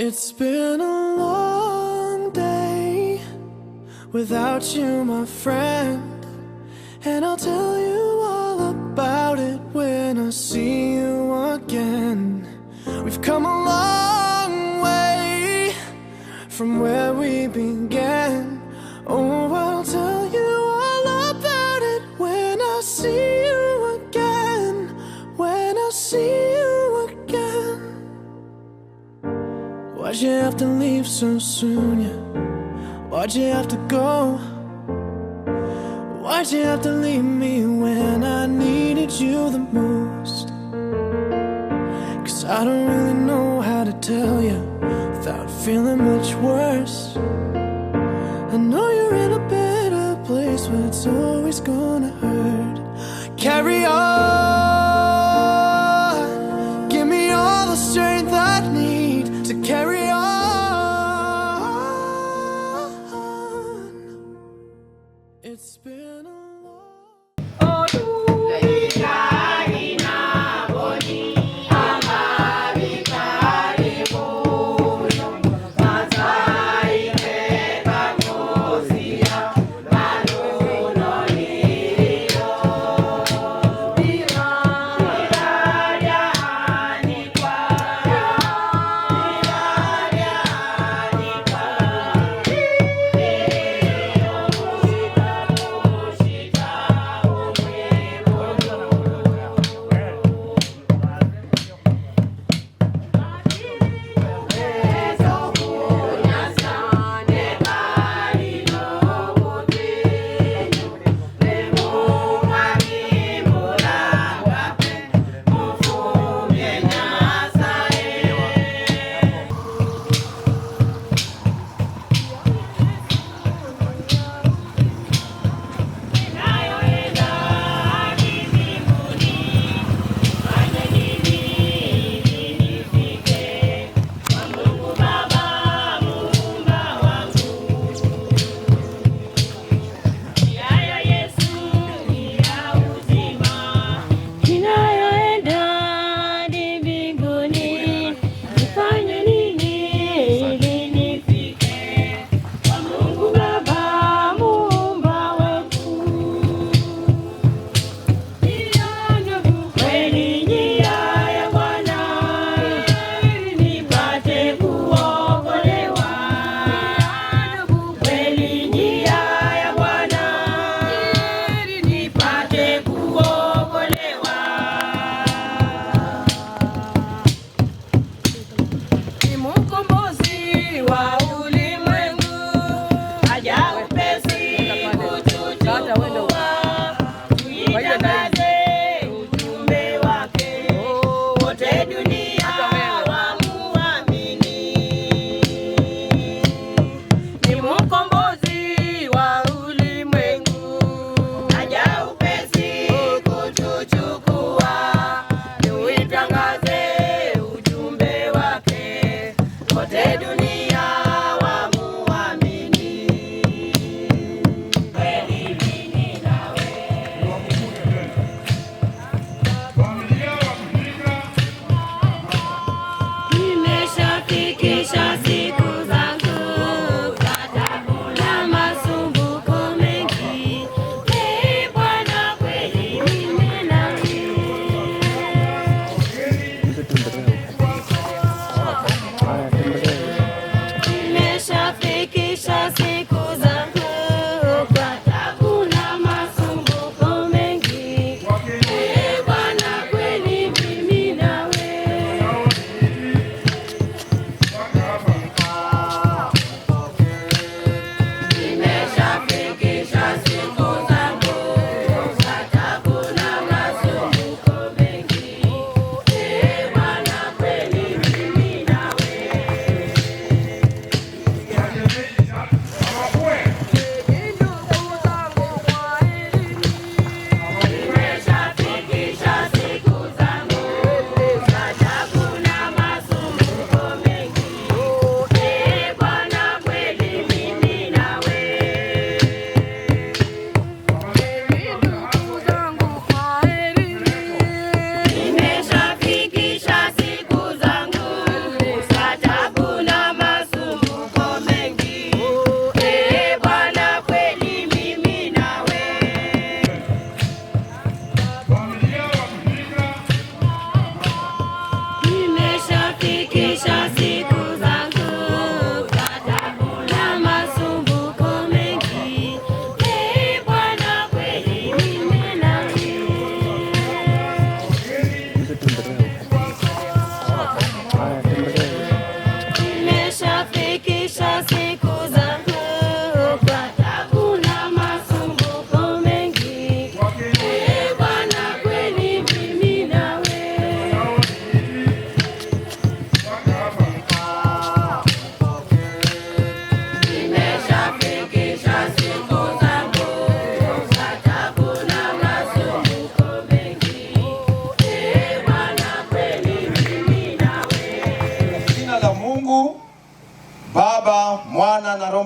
It's been a long day without you, my friend. And I'll tell you all about it when I see you again. We've come a long way from where we began. Oh, I'll tell you all about it when I see you again. When I see you again. Why'd you have to leave so soon? Yeah? Why'd you have to go? Why'd you have to leave me when I needed you the most? 'Cause I don't really know how to tell you without feeling much worse. I know you're in a better place, but it's always gonna hurt. Carry on, give me all the strength I need to carry on. It's been a long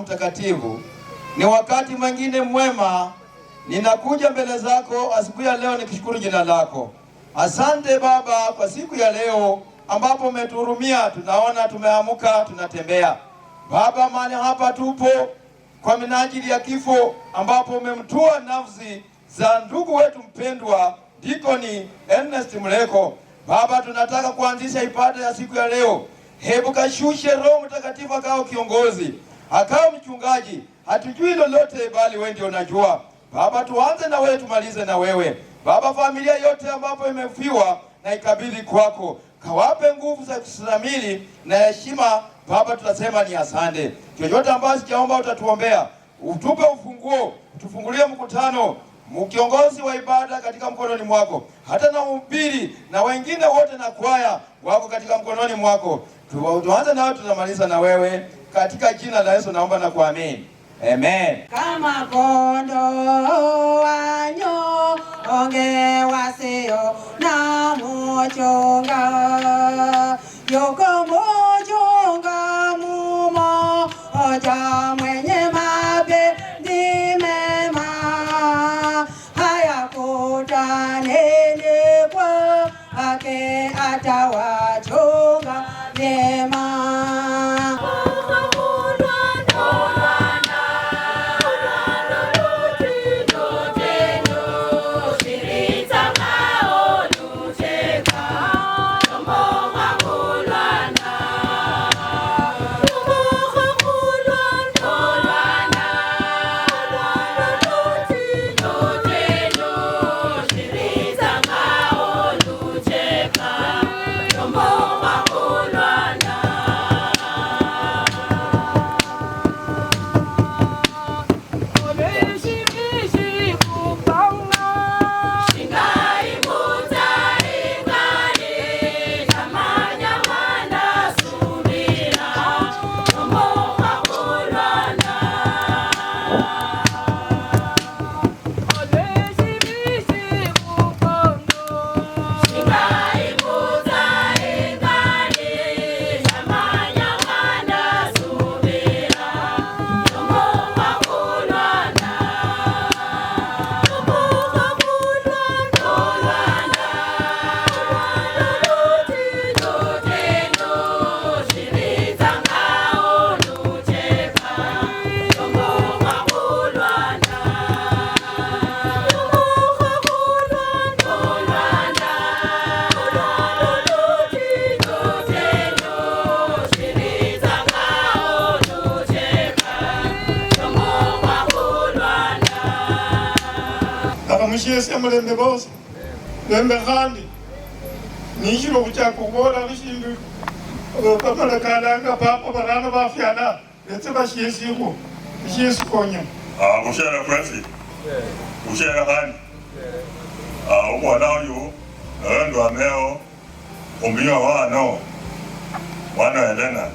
Mtakatifu, ni wakati mwingine mwema ninakuja mbele zako asubuhi ya leo nikishukuru jina lako. Asante Baba kwa siku ya leo ambapo umetuhurumia, tunaona tumeamka, tunatembea. Baba, mahali hapa tupo kwa minajili ya kifo ambapo umemtua nafsi za ndugu wetu mpendwa Dikoni Ernest Mleko. Baba, tunataka kuanzisha ibada ya siku ya leo. Hebu kashushe Roho Mtakatifu akawa kiongozi, akawa mchungaji. Hatujui lolote, bali wewe ndio unajua. Baba, tuanze na wewe, tumalize na wewe. Baba, familia yote ambapo imefiwa na ikabidhi kwako, kawape nguvu za kustahimili na heshima. Baba, tunasema ni asante. Chochote ambacho sijaomba utatuombea, utupe ufunguo, utufungulie mkutano mkiongozi wa ibada katika mkononi mwako, hata na mhubiri na wengine wote na kwaya wako katika mkononi mwako. Tuanze nawe, tunamaliza na wewe, katika jina la Yesu naomba na kuamini, amen. Kama kondoo wanyonge wasio na mchunga, yuko mchunga mmoja mwenye mapenzi mema, hayakutaneni kwake atawachunga vyema. Abamushiesia mulembe bosi lembe khandi nishilo khuchaka khubola shindu bamala kalanga papa barano bafyana betse bashiesikho shiesikonya. Bushera Francis, bushera khandi umwana uyu nolondwa ameo omunywa wano mwana Helena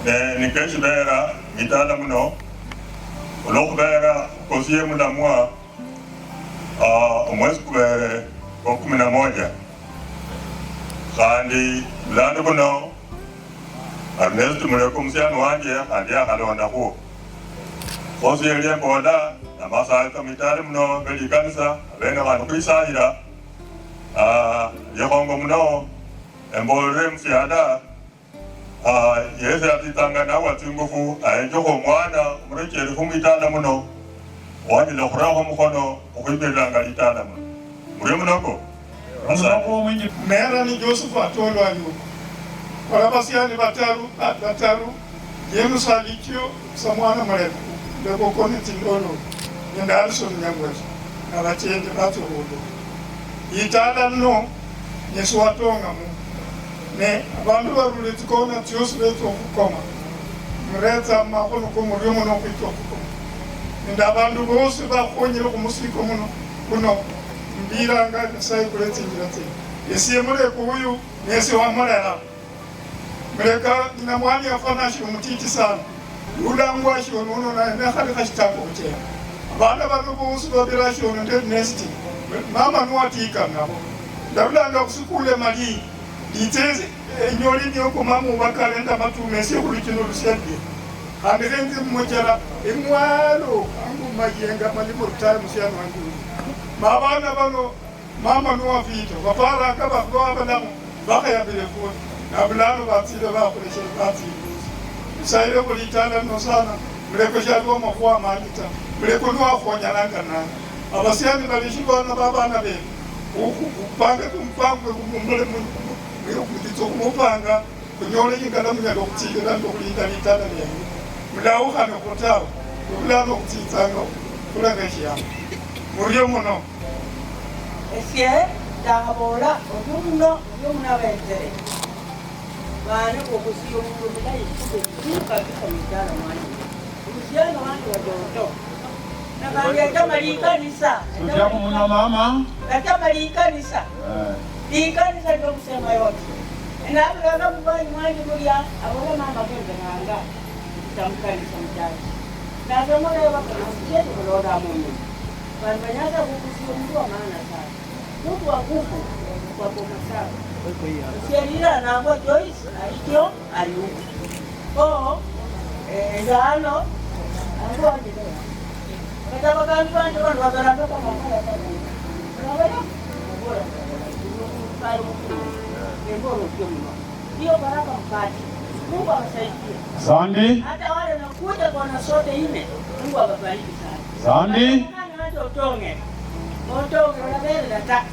ne nikeshibera mitala muno olwokhubera kosiye mulamwa omwezi kubere kwa 11 khandi bulano buno Ernest Muleko omusiani wanje khandi yakhalondakhwo khosi eliembola namasayika mitale muno belikanisa abene khandi khwisayila likhongo muno embolere musyala yesi atitanga nawa tsingufu ayenjekho omwana omurekeri khumwitala muno wanyala khurakho mukhono okhwibirilanga litala muno murio munoko. Mera ni Joseph Atolo Ayuko wala basiani bataru James Alikio samwana Muleko leko kone tindolo nenda Alison Nyangweso nabachenje batsuhulo itala no Yesu watonga mu ne abandu barule tsikona tsiosi betso khukoma muretsa makhono komurio muno khwitsa khukoma nende abandu bosi bakhonyele khumusiko muno kuno mbiranga Nyasaye kule tsinjira tsino esiye Muleko uyu nesi wamulela Muleka nina mwani afana shio mutiti sana ulangwa shio nono na nekhali khashitako khuchela abana bano bosi babira shio nende nesti mama nuwatika nabo ndabulanga khusukule mali litse enyoli niyoko mama ubakalenda matume esiye khuluchino lusyabye. Khandi khenzi mumuchela imwalo angu mayenga mali murutaya musiani wanje uyu. Mabana bano mama nuwafita baparanga bakhwa balamu bakhayambile fuwe nabulano batsile bakhuleshele batsile isaile khulitala no sana muleko shaliwo makhuwa amanji ta muleko niwakhonyalanga nani abasiani balishibana babana befu kupanga kumpango kumule kumupanga kunyola ingala munyala okhutsila ndokhulinda litala lyenyu mulawukhane khutawe obulano okhutsitsanga khulekha eshiama murie muno. Esye ndakhabola orio muno orio muno abetsele bana okhusiya omundu mulayi kabisa mwitala mwanje omusiani wanje watoto nakhandi yatama likanisa muno mama yatama likanisa likanisa lyokusema yote nabulanga mubanyi mwanje mulya abola mama kenzenanga tamukanisa mutachi nasemolebakasiyetu kulola munyu vanhu vanyasa kukusiya omundu wa maana sana mundu wa nguvu kwa boma saba sialila nangwa Joyce alikyo aliuku ko ndano angwa kata bakandu banje bantu bagaranga kwa makala sana unabona bora ngoro kyo muno hiyo baraka mpati Mungu awasaidie. Asante. Hata wale nakuja kwa na sote ine Mungu awabariki sana. Asante. Hata utonge otonge unabele ta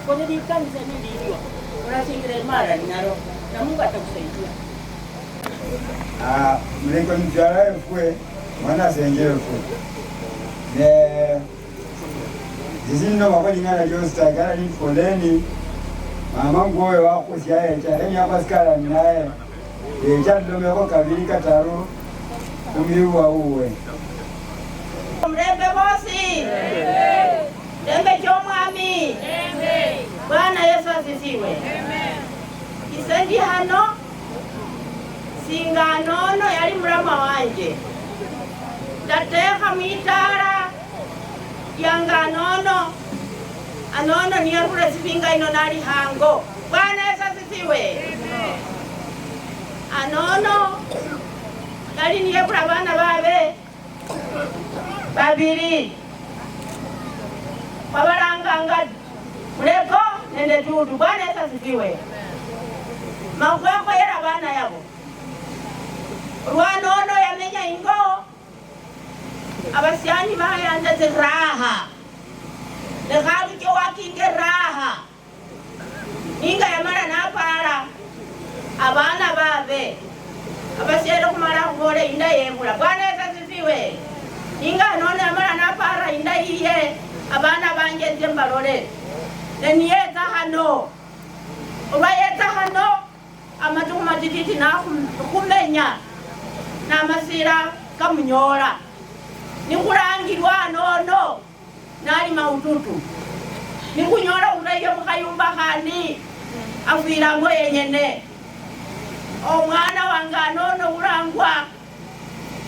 kwenye dikanisa nilio unasingira imara ninaro na Mungu atakusaidia. Mleko mjara efwe mwana senje efwe ne zizino bakolingana lyosta gara ni foleni mama ngowe wakhusya echa enya pasikala naye echa lomeko kabili kataru umiwa uwe mrembe bosi mrembe chomwami. Bwana Yesu asifiwe. Isendi hano singanono yali murama wanje ndatekha mwitara yanganono anono niyarura sipinga ino nali hango. Bwana Yesu asifiwe. Anono yali niyebula bana babe babiri babalanganga Muleko nende Dudu. Bwana Yesu asifiwe. Makhwekhwera bana yabo lwanono yamenya ingo abasiani bayanza ziraha lekhaluke wakinge raha ninga yamala napara abana babe abasiele khumala khubole inda yebula. Bwana Yesu asifiwe. Ninga nono yamala napara inda iye abana banje nje mbalole neniyetsa hano olwayetsa hano amatukhu matititi nakhumenya namasila kamunyola nikhulangilwa nono nali maututu nikhunyola khuraiyo mukhayumba khandi afwilango yenyene omwana wange anono khulangwa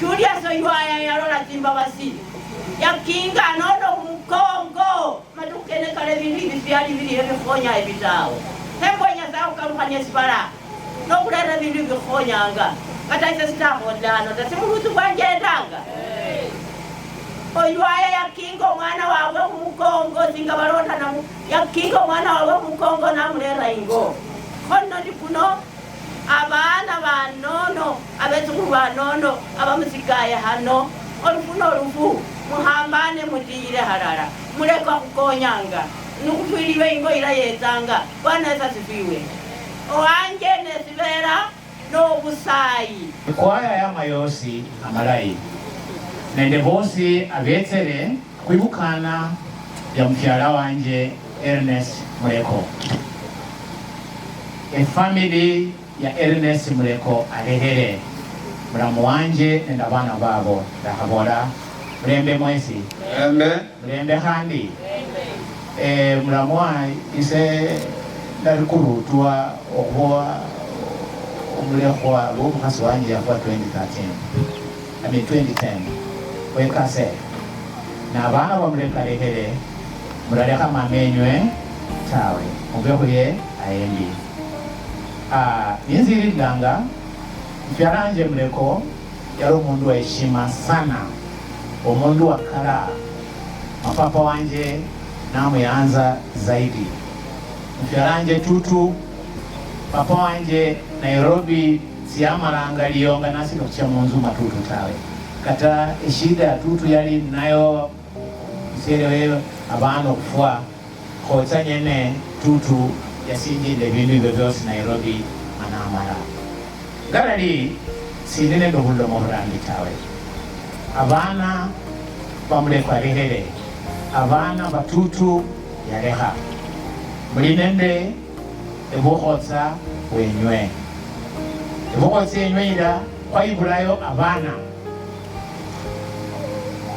Julius Oywaya yalola tsimbabasi yakinga anono khumukongo matukhu kene kale bindu ibi byali biliyo bikhonya ebitawe hembonya sakhukalukhania sibala nokhulera bindu bikhonyanga kata ise sitakholano ta simulusi bwanjendanga Oywaya yakinga omwana wawe khumukongo singa balonda yakinga omwana wawe khumukongo namulera ingo khono ndi kuno abana banono abetsukhulu banono abamusikaye hano olufu nolufu muhambane mutiyile halala muleka khukonyanga nukhufwiliwe ingo ila yetsanga. Bwana Yesu asifiwe. Owanje nesibera nobusayi ikwaya yamayosi amalayi nende bosi abetsele khwibukana ya mufyala wanje Ernest Muleko. Efamily ya Ernest Muleko alehere mulamu wanje nende abana babo ndakhabola mulembe mwesi mulembe mulembe khandi mulamu wa ise ndali kurutwa okhuba omulekhwa lwomukhasi wanje yafwa 2013 I mean 2010 wekase na abana bamuleka alekele mulalekha mama enywe tawe mube khuye aembi. Ninzililanga mfyalanje Muleko Yali omundu wa heshima sana, omundu wa kala. Mapapa wanje namuyanza zaidi. Mfyalanje Tutu, papa wanje Nairobi siamalanga liyonga nasika kuchia munzu matutu tawe. Kata eshida ya Tutu yali nayo msielewe abana kufua khotsa nyene Tutu yasinjile bindu ibyo byose Nairobi manamara. Garali sindi nende khulomo khurambi tawe. Abana bamulekwa lekhele, abana batutu yalekha. Muli nende ebukhotsa wenywe. Ebukhotsa enywe ila khwayibulayo abana.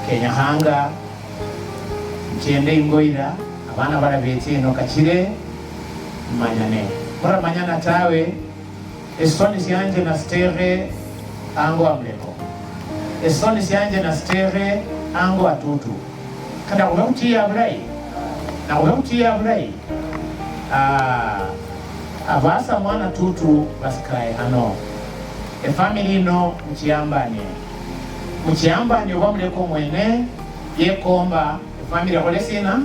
Kenyakhanga mchende ingo ila abana bala betsa ino kachile manyane. Muramanyana tawe esoni syanje nastere ango amleko. Esoni syanje nastere ango atutu. Kada khubekhuchiya bulayi. Nakhubekhuchiya bulayi. Abasa mwana Tutu basikaye hano. Efamily ino muchiyambane. Muchiyambane oba muleko mwene yekomba efamily ekhole sina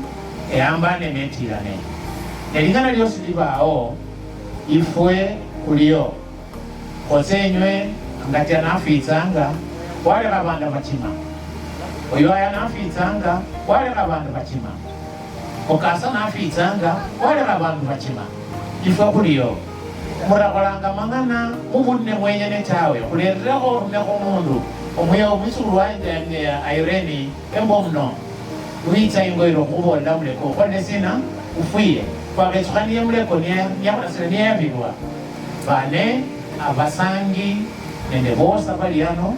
eyambane netilane. Nelingana lyosi libawo ifwe kuliyo. Khotsa enywe ngatya nafwitsanga walekha bandu bachima. Oyo aya nafwitsanga walekha bandu bachima. Okasa nafwitsanga walekha bandu bachima. Ifwe khuliyo. Murakholanga mang'ana mubunne mwenyene tawe. Khulererekho orumekho omundu. Omwiyo omwitsukulu wanje Irene embo muno. Witsa ingo ilo khubolela muleko ukholele sina ufwiye. Khwakhetsukhaniye muleko niyakholasile niyabibwa. Bane abasangi nende bosi bali ano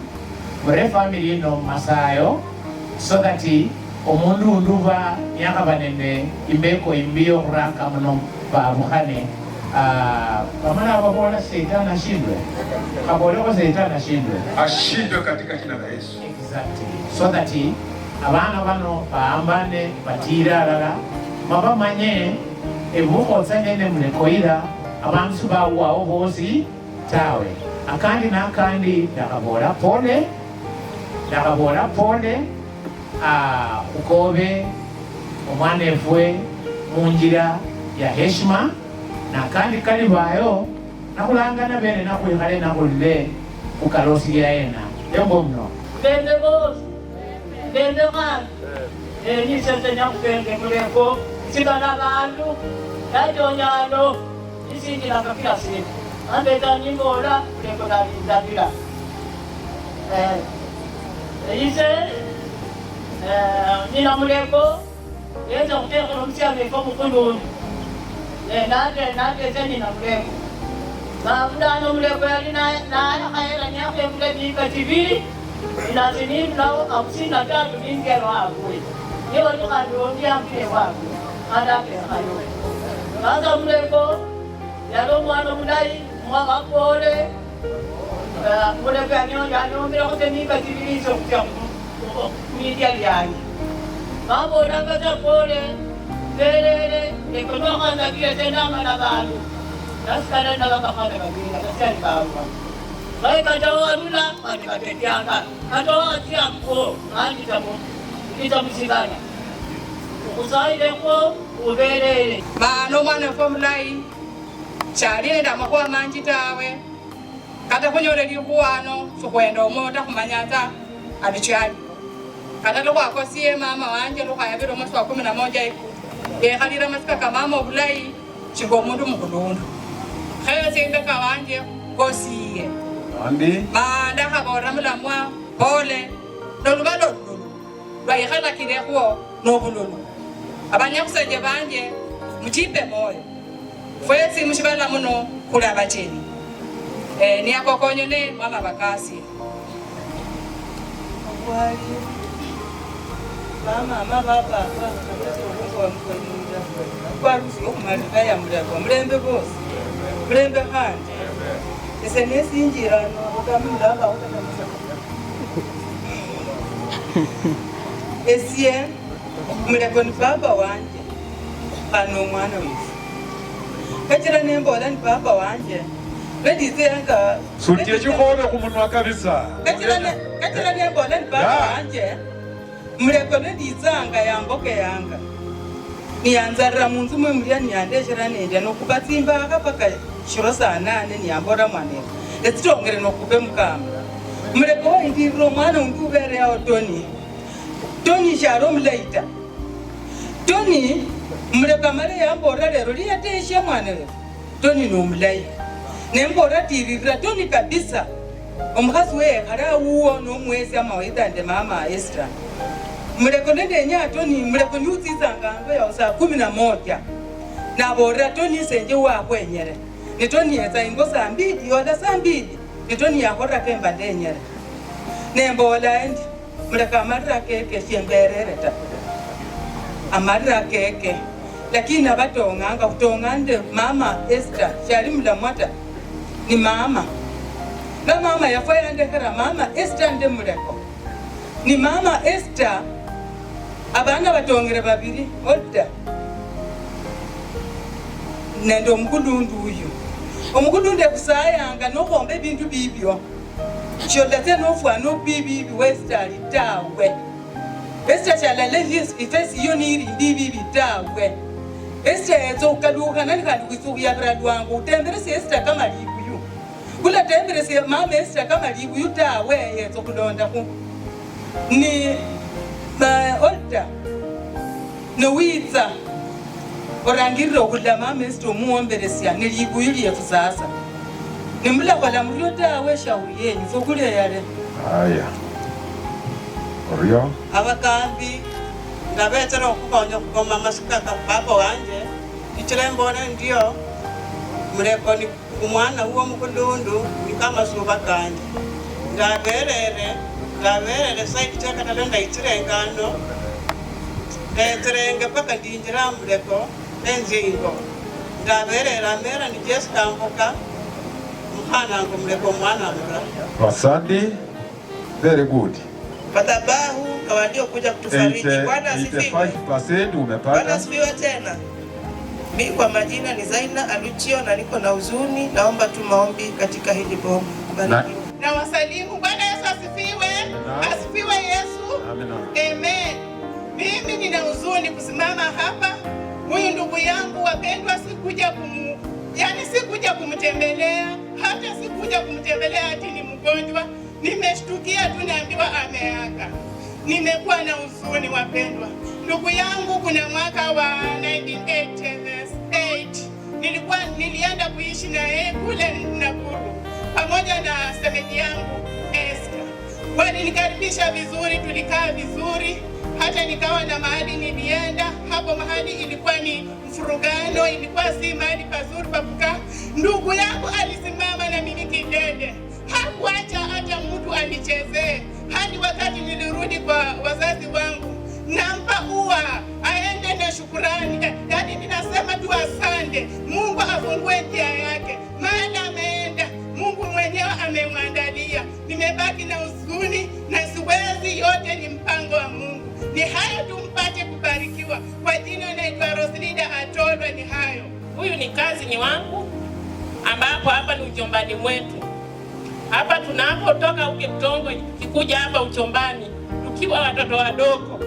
mure family ino masayo so that omundu unduba niyakhaba nende imbeko imbi yokhuraka muno babukhane. Bamala babola Shetani ashindwe. Khabolekho Shetani ashindwe. Ashindwe katika jina la Yesu. Exactly. So that abana bano baambane batire alala mabamanye ebukhotsa nene mulekoila abandu sibawawo bosi tawe. Akandi nakandi ndakhabola pole, ndakhabola pole khukobe omwana efwe munjira ya heshima nakandi kalibayo nakhulangana bene nakhwikhale nakhulile khukalosiya ena embo muno. Bembe bosi, bembe khandi, nisese nyakhupenge muleko sikana bandu najonyano isinjilanga kila siku ambeta nimbola muleko nalindabila. Ise nina muleko yenza khutekhela omusyani efwe mukhulundu nate nina muleko mabulano muleko yali nakhayela niakhebula emika chibili nasi nindulawo 53 ningelo abwe niwali khandi ondiambile wabwe khandi akekhayo. Sasa muleko yali omwana omulayi mwakapole muleko yanyombelakho emika chibili ise okhutya khumidya lyanje babolanga ta pole lelele ekotwakhandakile senamala bandu nasikala nabakakhanda babili abasyali babwa baikatawarula khandi batetyanga katawatyamko anditamusikana ukhusayilekho ubelele. Mano omwana wefwe omulayi shali nende amakhuwa manji tawe kata khunyola likhuwano sikhwenda omwoyo ta khumanya ta alichaliwo. Kata lukhwakosiye mama wanje lukhayabila omwesi wa 11 iku yekhalile masika ka mama obulayi shinga omundu mukhulundu kheyose imbeka wanje kosiye. Ambi. Mandakhabolela mulamwa pole noluba lolululu lwayikhalakilekho nobululu. Abanyakhusenge banje muchipe moyo fwesi mushibala muno khuli abacheni niyakokonyone mama bakasi obwali bamama bapapa abetsi kwarusi okhumalila ya muleko mulembe bosi mulembe khandi ese nesinjirano okamulanga esye muleko ni papa wanje khandi omwana wefu kachira nembola ni papa wanje Nenditsenga Sutie chikhobe khumunwa kabisa. Kachira nembola ni baba wanje Muleko nenditsanga yamboke yanga niyanzarira munzu mwe mulya niyandeshera nendya nokhupa tsimbakha paka shiro saa 8 niyambora mwanene etsitongere nokhupe mukamba. Muleko waindirira omwana undi ubere yawo Tony. Tony shali omulayi ta. Tony Muleko amale yambora lero liyateshe mwana wefu. Tony ni omulayi. Nembora tiririra Tony kabisa. Omukhasi weyekhale awuwo nomwesi amawaidha nde mama Esther. Muleko nendenya Tony Muleko niutsitsanga ango yawo saa 11. Naborera Tony senje wakhwenyere. Ne Tony yetsa ingo saa 2 yola saa 2. Ne Tony yakhorera kemba ndenyere. Nembola endi Muleko amarira keke shemberere ta. Amarira keke. Lakini abatonganga kutongande mama Esther shali mulamwata ni mama. Na mama yafwa yandekhera mama Esther nde Muleko. Ni mama Esther abana batongere babiri odda nende omukulundu uyu. Omukulundu ekusayanga nokhomba ebindu bibyo. Sholatse nofwana obibibi Esther ali tawe. Esther shalala ifesi iyo niri mbibibi tawe. Esther yetsa khukalukhana nikhandi khwitsa khuyabira lwangu utemberesie Esther kama libuyu. Kulatemberesie mama Esther kama libuyu tawe yetsa khulondakho. Ni olta nowitsa orangirira okhula mama Esther omuwomberesia ni libuyu lyefu sasa. Nimulakhola muryo tawe shauri yenyu fokhulya yale. Aya. Oryo. Abakambi ndabetsera okhukhonya khukoma masika ka papa wanje ichira embona ndio Muleko ni umwana uwo mukulundu ni kamasuba kanje ndaberere saidi chakatalo ndaitsirengano ndetsirenge paka ndinjira Muleko enzie ingo ndaberere amera ni Jessica Mboka mukhanango Muleko mwana mura. Asante. Very good. Madhabahu kwa waliokuja kutufariji. Bwana asifiwe. 85% umepata. Bwana asifiwe tena. Mimi kwa majina ni Zaina Aluchio na niko na huzuni, naomba tu maombi katika hili boma. Barikiwa. Na wasalimu. Bwana Yesu asifiwe. Asifiwe Yesu. Amina. Amen. Mimi nina huzuni kusimama hapa. Huyu ndugu yangu wapendwa, sikuja kumtembelea, hata sikuja kumtembelea ati ni mgonjwa. Nimeshtukia tu naambiwa ameaga. Nimekuwa na huzuni wapendwa. Ndugu yangu kuna mwaka wa 1988 nilienda kuishi na yeye kule Nakuru pamoja na semeji yangu Esther. Walinikaribisha vizuri, tulikaa vizuri, hata nikawa na mahali nilienda. Hapo mahali ilikuwa ni mfurugano, ilikuwa si mahali pazuri pa kukaa. Ndugu yangu alisimama na mimi kidede, hakuacha hata mtu anichezee. Hadi wakati nilirudi kwa wazazi wangu, nampa ua aende na shukurani. Yaani ninasema tu asante, Mungu afungue njia yake. Maana ameenda, Mungu mwenyewe amemwandalia. Nimebaki na huzuni na siwezi, yote ni mpango wa Mungu. Ni hayo tu, mpate kubarikiwa. Kwa jina naitwa Roslida Atolwa, ni hayo. Huyu ni kazi wangu ambapo hapa ni ujombani mwetu. Hapa tunapotoka huko Kitongo kikuja hapa uchombani tukiwa watoto wadogo.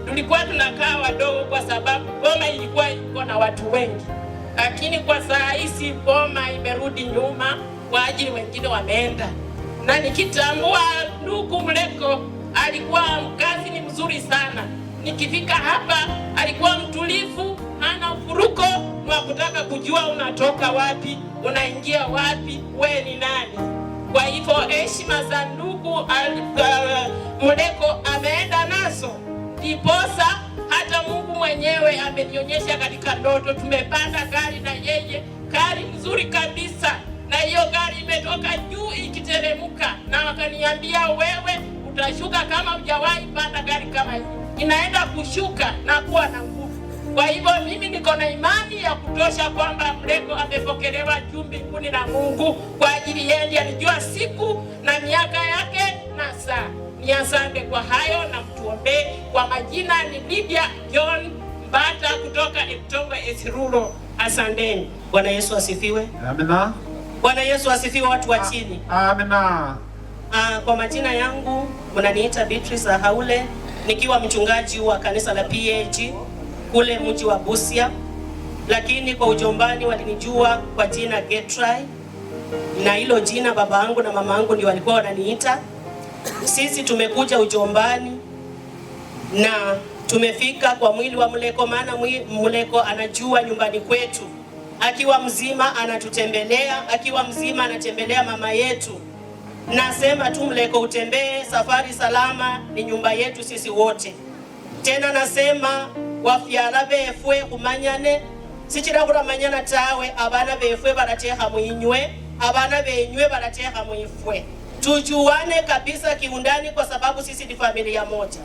Tulikuwa tunakaa wadogo kwa sababu boma ilikuwa iko na watu wengi. Lakini kwa saa hizi boma imerudi nyuma kwa ajili wengine wameenda. Na nikitambua ndugu Muleko alikuwa mkazi ni mzuri sana. Nikifika hapa alikuwa mtulivu, hana mfuruko wa kutaka kujua unatoka wapi, unaingia wapi, we ni nani. Kwa hivyo heshima za ndugu Muleko ameenda nazo. Ndiposa hata Mungu mwenyewe amenionyesha katika ndoto. Tumepanda gari na yeye, gari nzuri kabisa. Na hiyo gari imetoka juu ikiteremka, na wakaniambia wewe utashuka kama hujawahi panda gari kama hii. Inaenda kushuka na kuwa na nguvu. Kwa hivyo mimi niko na imani ya kutosha kwamba Muleko amepokelewa juu mbinguni na Mungu kwa ajili yeye. Alijua siku na miaka yake na saa. Ni asante kwa hayo na mtuombe. Kwa majina ni Lydia John Mbata kutoka Eptongo Esirulo. Asanteni. Bwana Yesu asifiwe. Amina. Bwana Yesu asifiwe, watu wa chini. Amina. Kwa majina yangu mnaniita Beatrice Haule, nikiwa mchungaji wa kanisa la PAG kule mji wa Busia, lakini kwa ujombani walinijua kwa jina Getry, na hilo jina baba yangu na mama yangu ndio walikuwa wananiita. Sisi tumekuja ujombani na tumefika kwa mwili wa Muleko, maana Muleko anajua nyumbani kwetu. Akiwa mzima anatutembelea, akiwa mzima anatembelea mama yetu. Nasema tu Muleko utembee safari salama, ni nyumba yetu sisi wote. Tena nasema wafyala befwe kumanyane, sichira kuramanyana tawe, abana befwe barateha muinywe, abana benywe barateha muifwe. Tujuane kabisa kiundani kwa sababu sisi ni familia moja.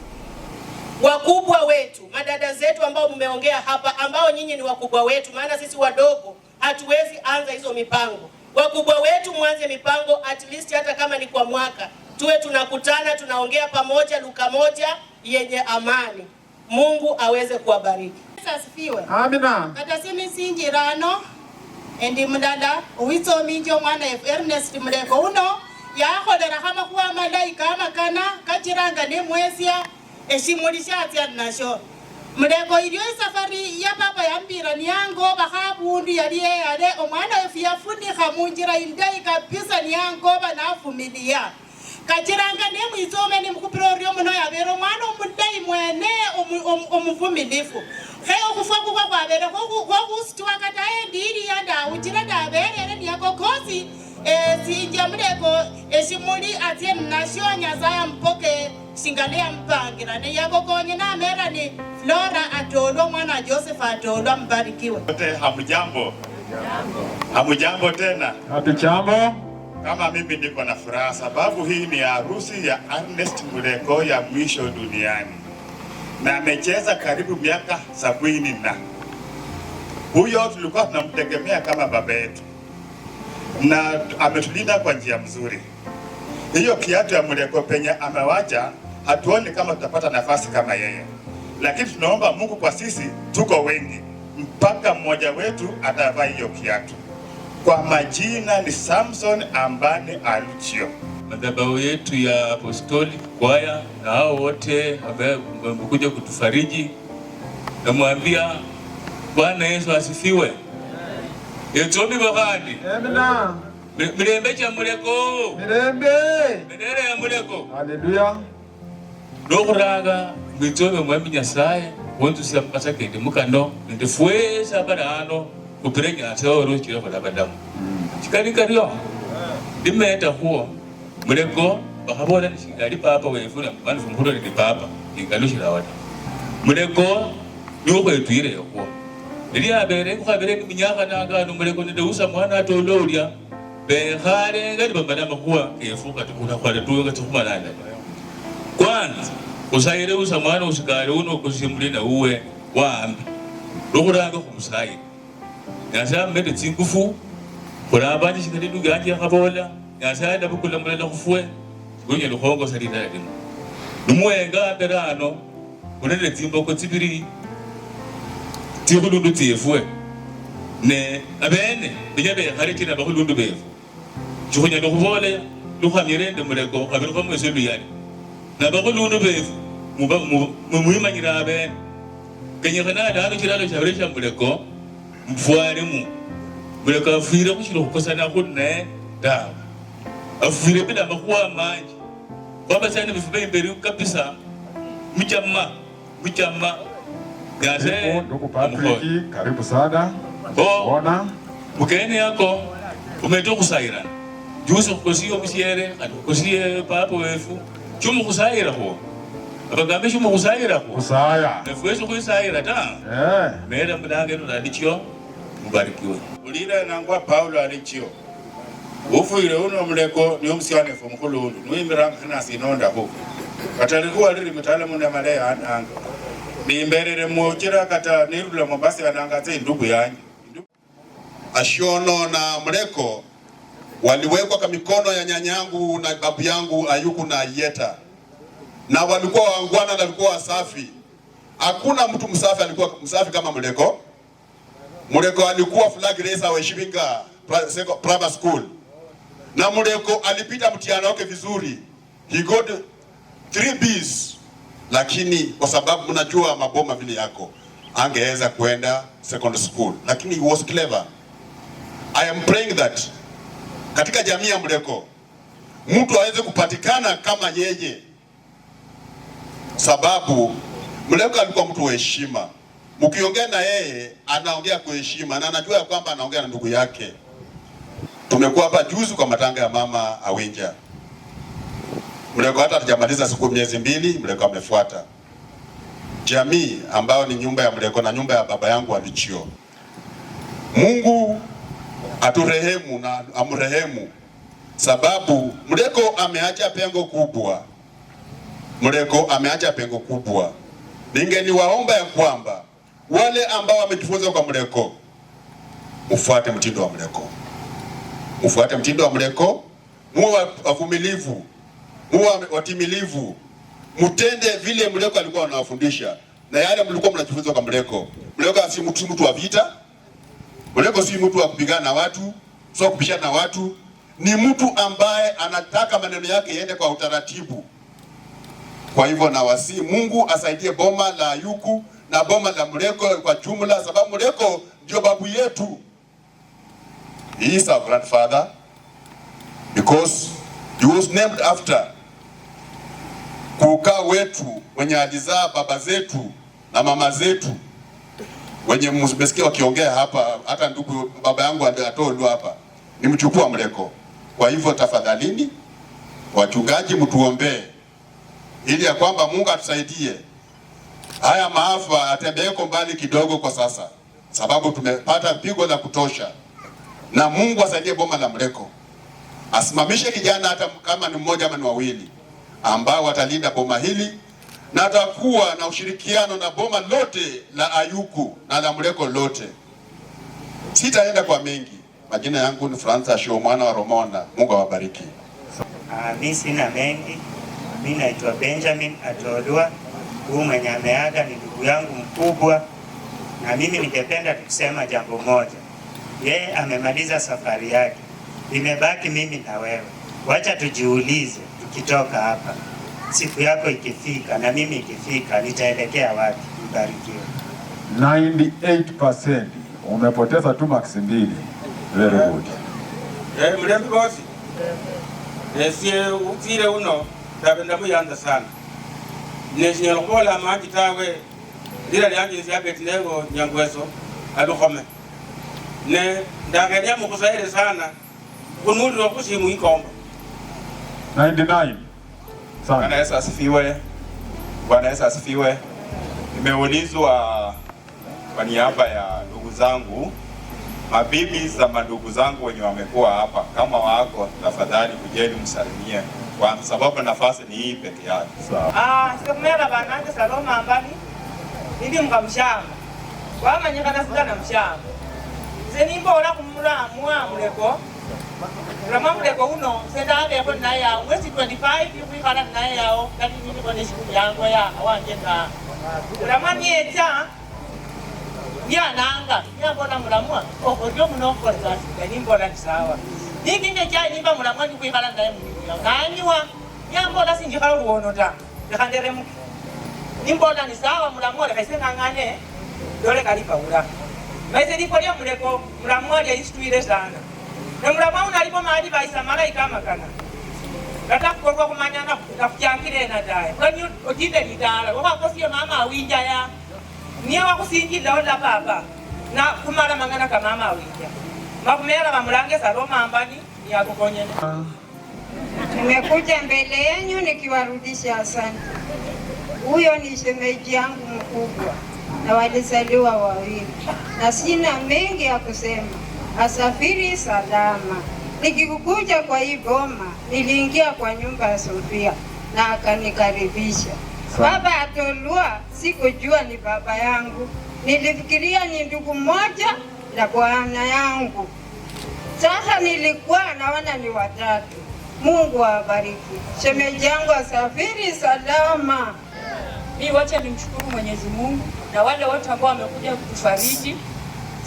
Wakubwa wetu, madada zetu ambao mmeongea hapa, ambao nyinyi ni wakubwa wetu, maana sisi wadogo hatuwezi anza hizo mipango. Wakubwa wetu mwanze mipango at least hata kama ni kwa mwaka, tuwe tunakutana tunaongea pamoja lugha moja yenye amani. Mungu aweze kuwabariki. Asifiwe. Amina. Kata simi sinjirano endi mudada uwitsominje omwana Ernest Muleko uno yakholera khamakhuwa malayi kamakana kachiranga nemwesya eshimuli shatsia nasho. Muleko ilyo esafari ya papa yambira niyangoba khabundu yali eyale omwana wefu yafunikha munjira indayi kabisa niyangoba nafumilia. Kachiranga nemwitsome nimukhupira oryo muno yabere omwana omulayi mwene omuvumilifu. Khe okhufwa khukhwa khwabere khokhusituwa kata endiliya ndawuchira ndaberere niyako kosi sinja Muleko eshimuli atsie nasho Nyasaye ampoke shingale yampangira niyako konye namera ni Flora atolwa mwana Joseph atolwa mbarikiwe. Wote hamujambo. Hamujambo tena. Hatujambo. Kama mimi niko na furaha sababu hii ni harusi ya Ernest Muleko ya mwisho duniani. Na amecheza karibu miaka 70 na. Huyo tulikuwa tunamtegemea kama baba yetu. Na ametulinda kwa njia mzuri. Hiyo kiatu ya Muleko penye amewacha, hatuoni kama tutapata nafasi kama yeye. Lakini tunaomba Mungu kwa sisi tuko wengi mpaka mmoja wetu atavaa hiyo kiatu. Kwa majina ni Samson Ambane Aluchio. Madhabahu yetu ya Apostolic Choir na hao wote ambao wamekuja kutufariji, namwambia Bwana Yesu asifiwe. Yetsomi babandi. Amina. Mirembe cha Muleko. Mirembe. Mirembe ya Muleko. Haleluya. Nokhuraga mwitsome mwami Nyasaye wonzusia mukasakende mukano nende fwesi abali ano khupire Nyasaye oruchile khula balamu. Chikali karyo limeta khuwo Muleko bakhabola ali papa wefu mwana fumukhulole ni papa ingalushila ta. Muleko niwo khwetwile khuwo liabere khukhabere nimunyakhananga ano Muleko nende usa mwana atole ulya bekhalenga nibamala amakhuwa kefu katikhula tuwe katikhumalana. Kwanza usayire usa mwana usikale uno kusimulina uwe waambi lukhuranga khumusayire Nyasaye amumete tsingufu khulabanje shikali ndugu yanje yakhabola Nyasaye alabukula mulala khufwe kunyala khwongosa lilala lino nimwenga ambere ano khunende tsimboko tsibili tsikhulundu tsefwe ne abene benya bekhale china bakhulundu befu shikhunyala khubola lukhamire Muleko khabiri khwamwesi luyali na bakhulundu befu mumwimanyira abene kenyekhana alano chilalo shabere sha Muleko mfwalemu Muleko afwire khushila khukosana khune tawe afwire bila makhuwa manji khwabasani befu beimberi kabisa muchama muchama. Ndugu Patrick, karibu sana. Ona mukene yako umetoka khusayirana jusi khukosiye mushiere khandi khukosiye papa wefu chumukhusayira khwo abagambe chumukhusayira khwo khusaya nefwesi khwisayira ta mera mulange nolalichio mubarikiwe. Ulira nangwa Paulo alichio ufwire uno Muleko niyo musianefu mukhulundu niwimiranga khanasi inondakho kata likhuwa lili mutaalamu namaleya ananga nimberere muchira kata nirula Mombasa ananga tse ndugu yanje. Ashiono na Muleko waliwekwa kwa mikono ya nyanyangu na babu yangu Ayuku na Yeta, na walikuwa wangwana na walikuwa wasafi. Hakuna mtu msafi alikuwa msafi kama Muleko. Muleko alikuwa flag racer wa Shivinga. primary school, na Muleko alipita mtihani wake vizuri, he got 3 Bs, lakini kwa sababu mnajua maboma vile yako, angeweza kwenda secondary school, lakini he was clever. I am praying that katika jamii ya Muleko mtu aweze kupatikana kama yeye, sababu Muleko alikuwa mtu wa heshima. Mkiongea na yeye anaongea kwa heshima na anajua ya kwamba anaongea na ndugu yake. Tumekuwa hapa juzi kwa matanga ya mama Awinja. Muleko hata hatujamaliza siku miezi 2, Muleko amefuata. Jamii ambayo ni nyumba ya Muleko na nyumba ya baba yangu Aluchio. Mungu aturehemu na amrehemu, sababu Muleko ameacha pengo kubwa. Muleko ameacha pengo kubwa. Ningeniwaomba ya kwamba wale ambao wamejifunza kwa Muleko, ufuate mtindo wa Muleko. Ufuate mtindo wa Muleko, muwe wavumilivu, muwe watimilivu, mtende vile Muleko alikuwa anawafundisha na yale mlikuwa mnajifunza kwa Muleko. Muleko si mtu wa vita. Muleko si mtu wa kupigana na watu, sio kupishana na watu. Ni mtu ambaye anataka maneno yake yaende kwa utaratibu. Kwa hivyo nawasihi Mungu asaidie boma la Ayuku na boma la Muleko kwa jumla, sababu Muleko ndio babu yetu. He is our grandfather because he was named after kukaa wetu wenye alizaa baba zetu na mama zetu, wenye mmesikia wakiongea hapa, hata ndugu baba yangu atolwa hapa ni mchukua wa Muleko. Kwa hivyo tafadhalini wachungaji, mtuombee ili ya kwamba Mungu atusaidie haya maafa atembeeko mbali kidogo kwa sasa, sababu tumepata pigo la kutosha. Na Mungu asaidie boma la Muleko, asimamishe kijana hata kama ni mmoja ama ni wawili ambao watalinda boma hili, na atakuwa na ushirikiano na boma lote la Ayuku na la Muleko lote. Sitaenda kwa mengi. Majina yangu ni Francis Ashio mwana wa Romona. Mungu awabariki. Mimi sina mengi. Mimi naitwa Benjamin Atolua. Huyu mwenye ameaga ni ndugu yangu mkubwa, na mimi ningependa kusema jambo moja. Yeye amemaliza safari yake, imebaki mimi na wewe. Wacha tujiulize, tukitoka hapa, siku yako ikifika na mimi ikifika, nitaelekea wapi? Mbarikiwe. 98% umepoteza tu max 2. Very good. Mlembi bosi. Esie utire uno tabenda muyanza sana. Neshinyala khubola manji tawe lira lyanje syabetinego Nyangweso alukhome. Ne ndakhelia mukhusayile sana khunulile khusimu ikomba. 99. Bwana Yesu asifiwe. Bwana Yesu asifiwe. Nimeulizwa kwa niaba ya ndugu zangu, mabibi za mandugu zangu wenye wamekuwa hapa, kama wako tafadhali kujeni msalimie, kwa sababu nafasi ni hii peke yake. Sikumera banange Saloma ambani nili mkamshamba wamanyikana sigana mshamba nze nimbola kumulamu Muleko mulamu Muleko uno sendabekho naye awo mwezi 25 khwikhala naye awo kati niliko neshikulu yango ya awanje ta mulamu niyecha nyananga nyabona mulamwa okhoryo muno okhola nimbola ni sawa nikinje chai nimba mulamwa nikhwikhala naye muliya nanywa nyambola sinjikhala luwono ta lekhanderemuke nimbola ni sawa mulamwa lekha ise ng'ang'ane dole kalipaula maise lifo lya Muleko mulamwa lyaisitwile sana ne mulamwa unalipo mahali baisa malaika amakana katakukorwa kumanya nakuchangile ena taye kani otinde litala wakhakosiye mama awinja ya niye wakhusinjilila ola papa na kumala mang'ana ka mama awinja makhumela bamulange Saloma ambani niyakukonyene. Nimekuja mbele yenu nikiwarudisha asante. Huyo ni shemeji yangu mkubwa na walizaliwa wawili, na sina mengi ya kusema. Asafiri salama. Nikikukuja kwa hii boma, niliingia kwa nyumba ya Sofia na akanikaribisha. Baba Atolua sikujua ni baba yangu, nilifikiria ni ndugu mmoja na bwana yangu. Sasa nilikuwa naona ni watatu. Mungu awabariki. Shemeji yangu asafiri salama. Mimi wacha nimshukuru Mwenyezi Mungu na wale wote ambao wamekuja kutufariji.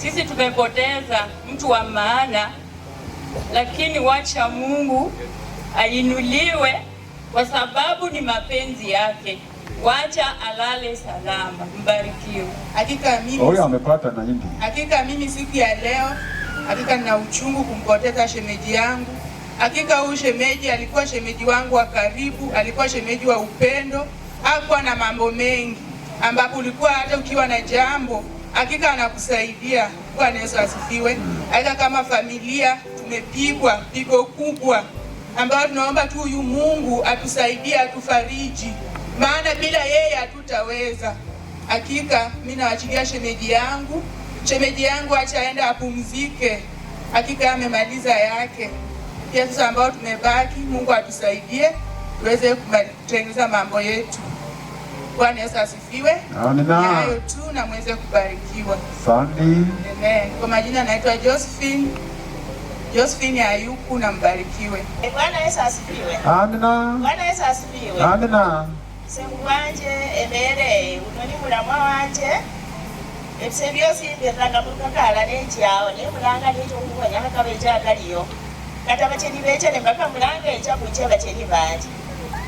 Sisi tumepoteza mtu wa maana lakini wacha Mungu ainuliwe kwa sababu ni mapenzi yake. Wacha alale salama. Mbarikiwe. Hakika mimi Huyo amepata na hindi. Hakika mimi siku ya leo, hakika nina uchungu kumpoteza shemeji yangu. Hakika huyu shemeji alikuwa shemeji wangu wa karibu, alikuwa shemeji wa upendo, hakuwa na mambo mengi, ambapo ulikuwa hata ukiwa na jambo hakika anakusaidia. Bwana Yesu asifiwe. Hakika kama familia tumepigwa pigo kubwa, ambayo tunaomba tu huyu Mungu atusaidie, atufariji, maana bila yeye hatutaweza. Hakika mimi nawachilia shemeji yangu, shemeji yangu acha aende apumzike, hakika amemaliza yake. Pia sisi ambao tumebaki, Mungu atusaidie tuweze kutengeneza mambo yetu. Bwana Yesu asifiwe. Amina. Ni hayo tu na muweze kubarikiwa. Asante. Amen. Kwa majina naitwa Josephine, Josephine Ayuku na mbarikiwe. Bwana Yesu asifiwe. Amina. Bwana Yesu asifiwe. Amina. Sengu wanje emere unoni mulamwa wanje ebise byosi mbiranga mukakala nenjawo nemulanga nechokuwanyaka kabeja akaliyo kata bacheni becha nembakamulanga echa kuicha bacheni banje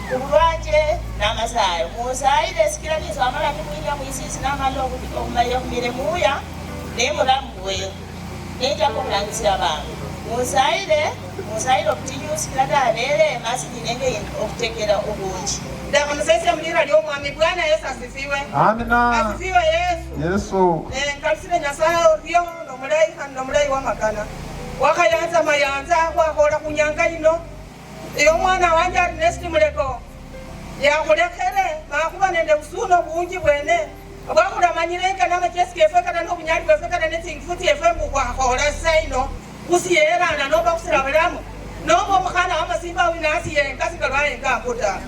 kulwanje namasayo musayile sikila nizo amala nimwinya mwisisi namala okumalira kumire muya nemulamu nenja kumulangisira bantu musayile musayile okutinyusikila dabele masi ninenge okutekera obungi. Ndakamsaidia mlira lyo mwami. Bwana Yesu asifiwe. Amina. Asifiwe Yesu. Yesu. Nkalisire Nyasaye oryo nomulayi khandi nomulayi wamakana. Wakhayanza mayanza khwakhola khunyanga ino. Iyo mwana wanje Ernest Muleko yakhulekhele makhuba nende busuno bungi bwene. Bwakhulamanyile kana amachesi kefwe kata nobunyali bwefwe kata netsingufu tsyefwe mbu khwakhola saino khusiyelana nomba khusila bulamu nomba omukhana wamasimba wina asiyenga singalwayenga ambo ta.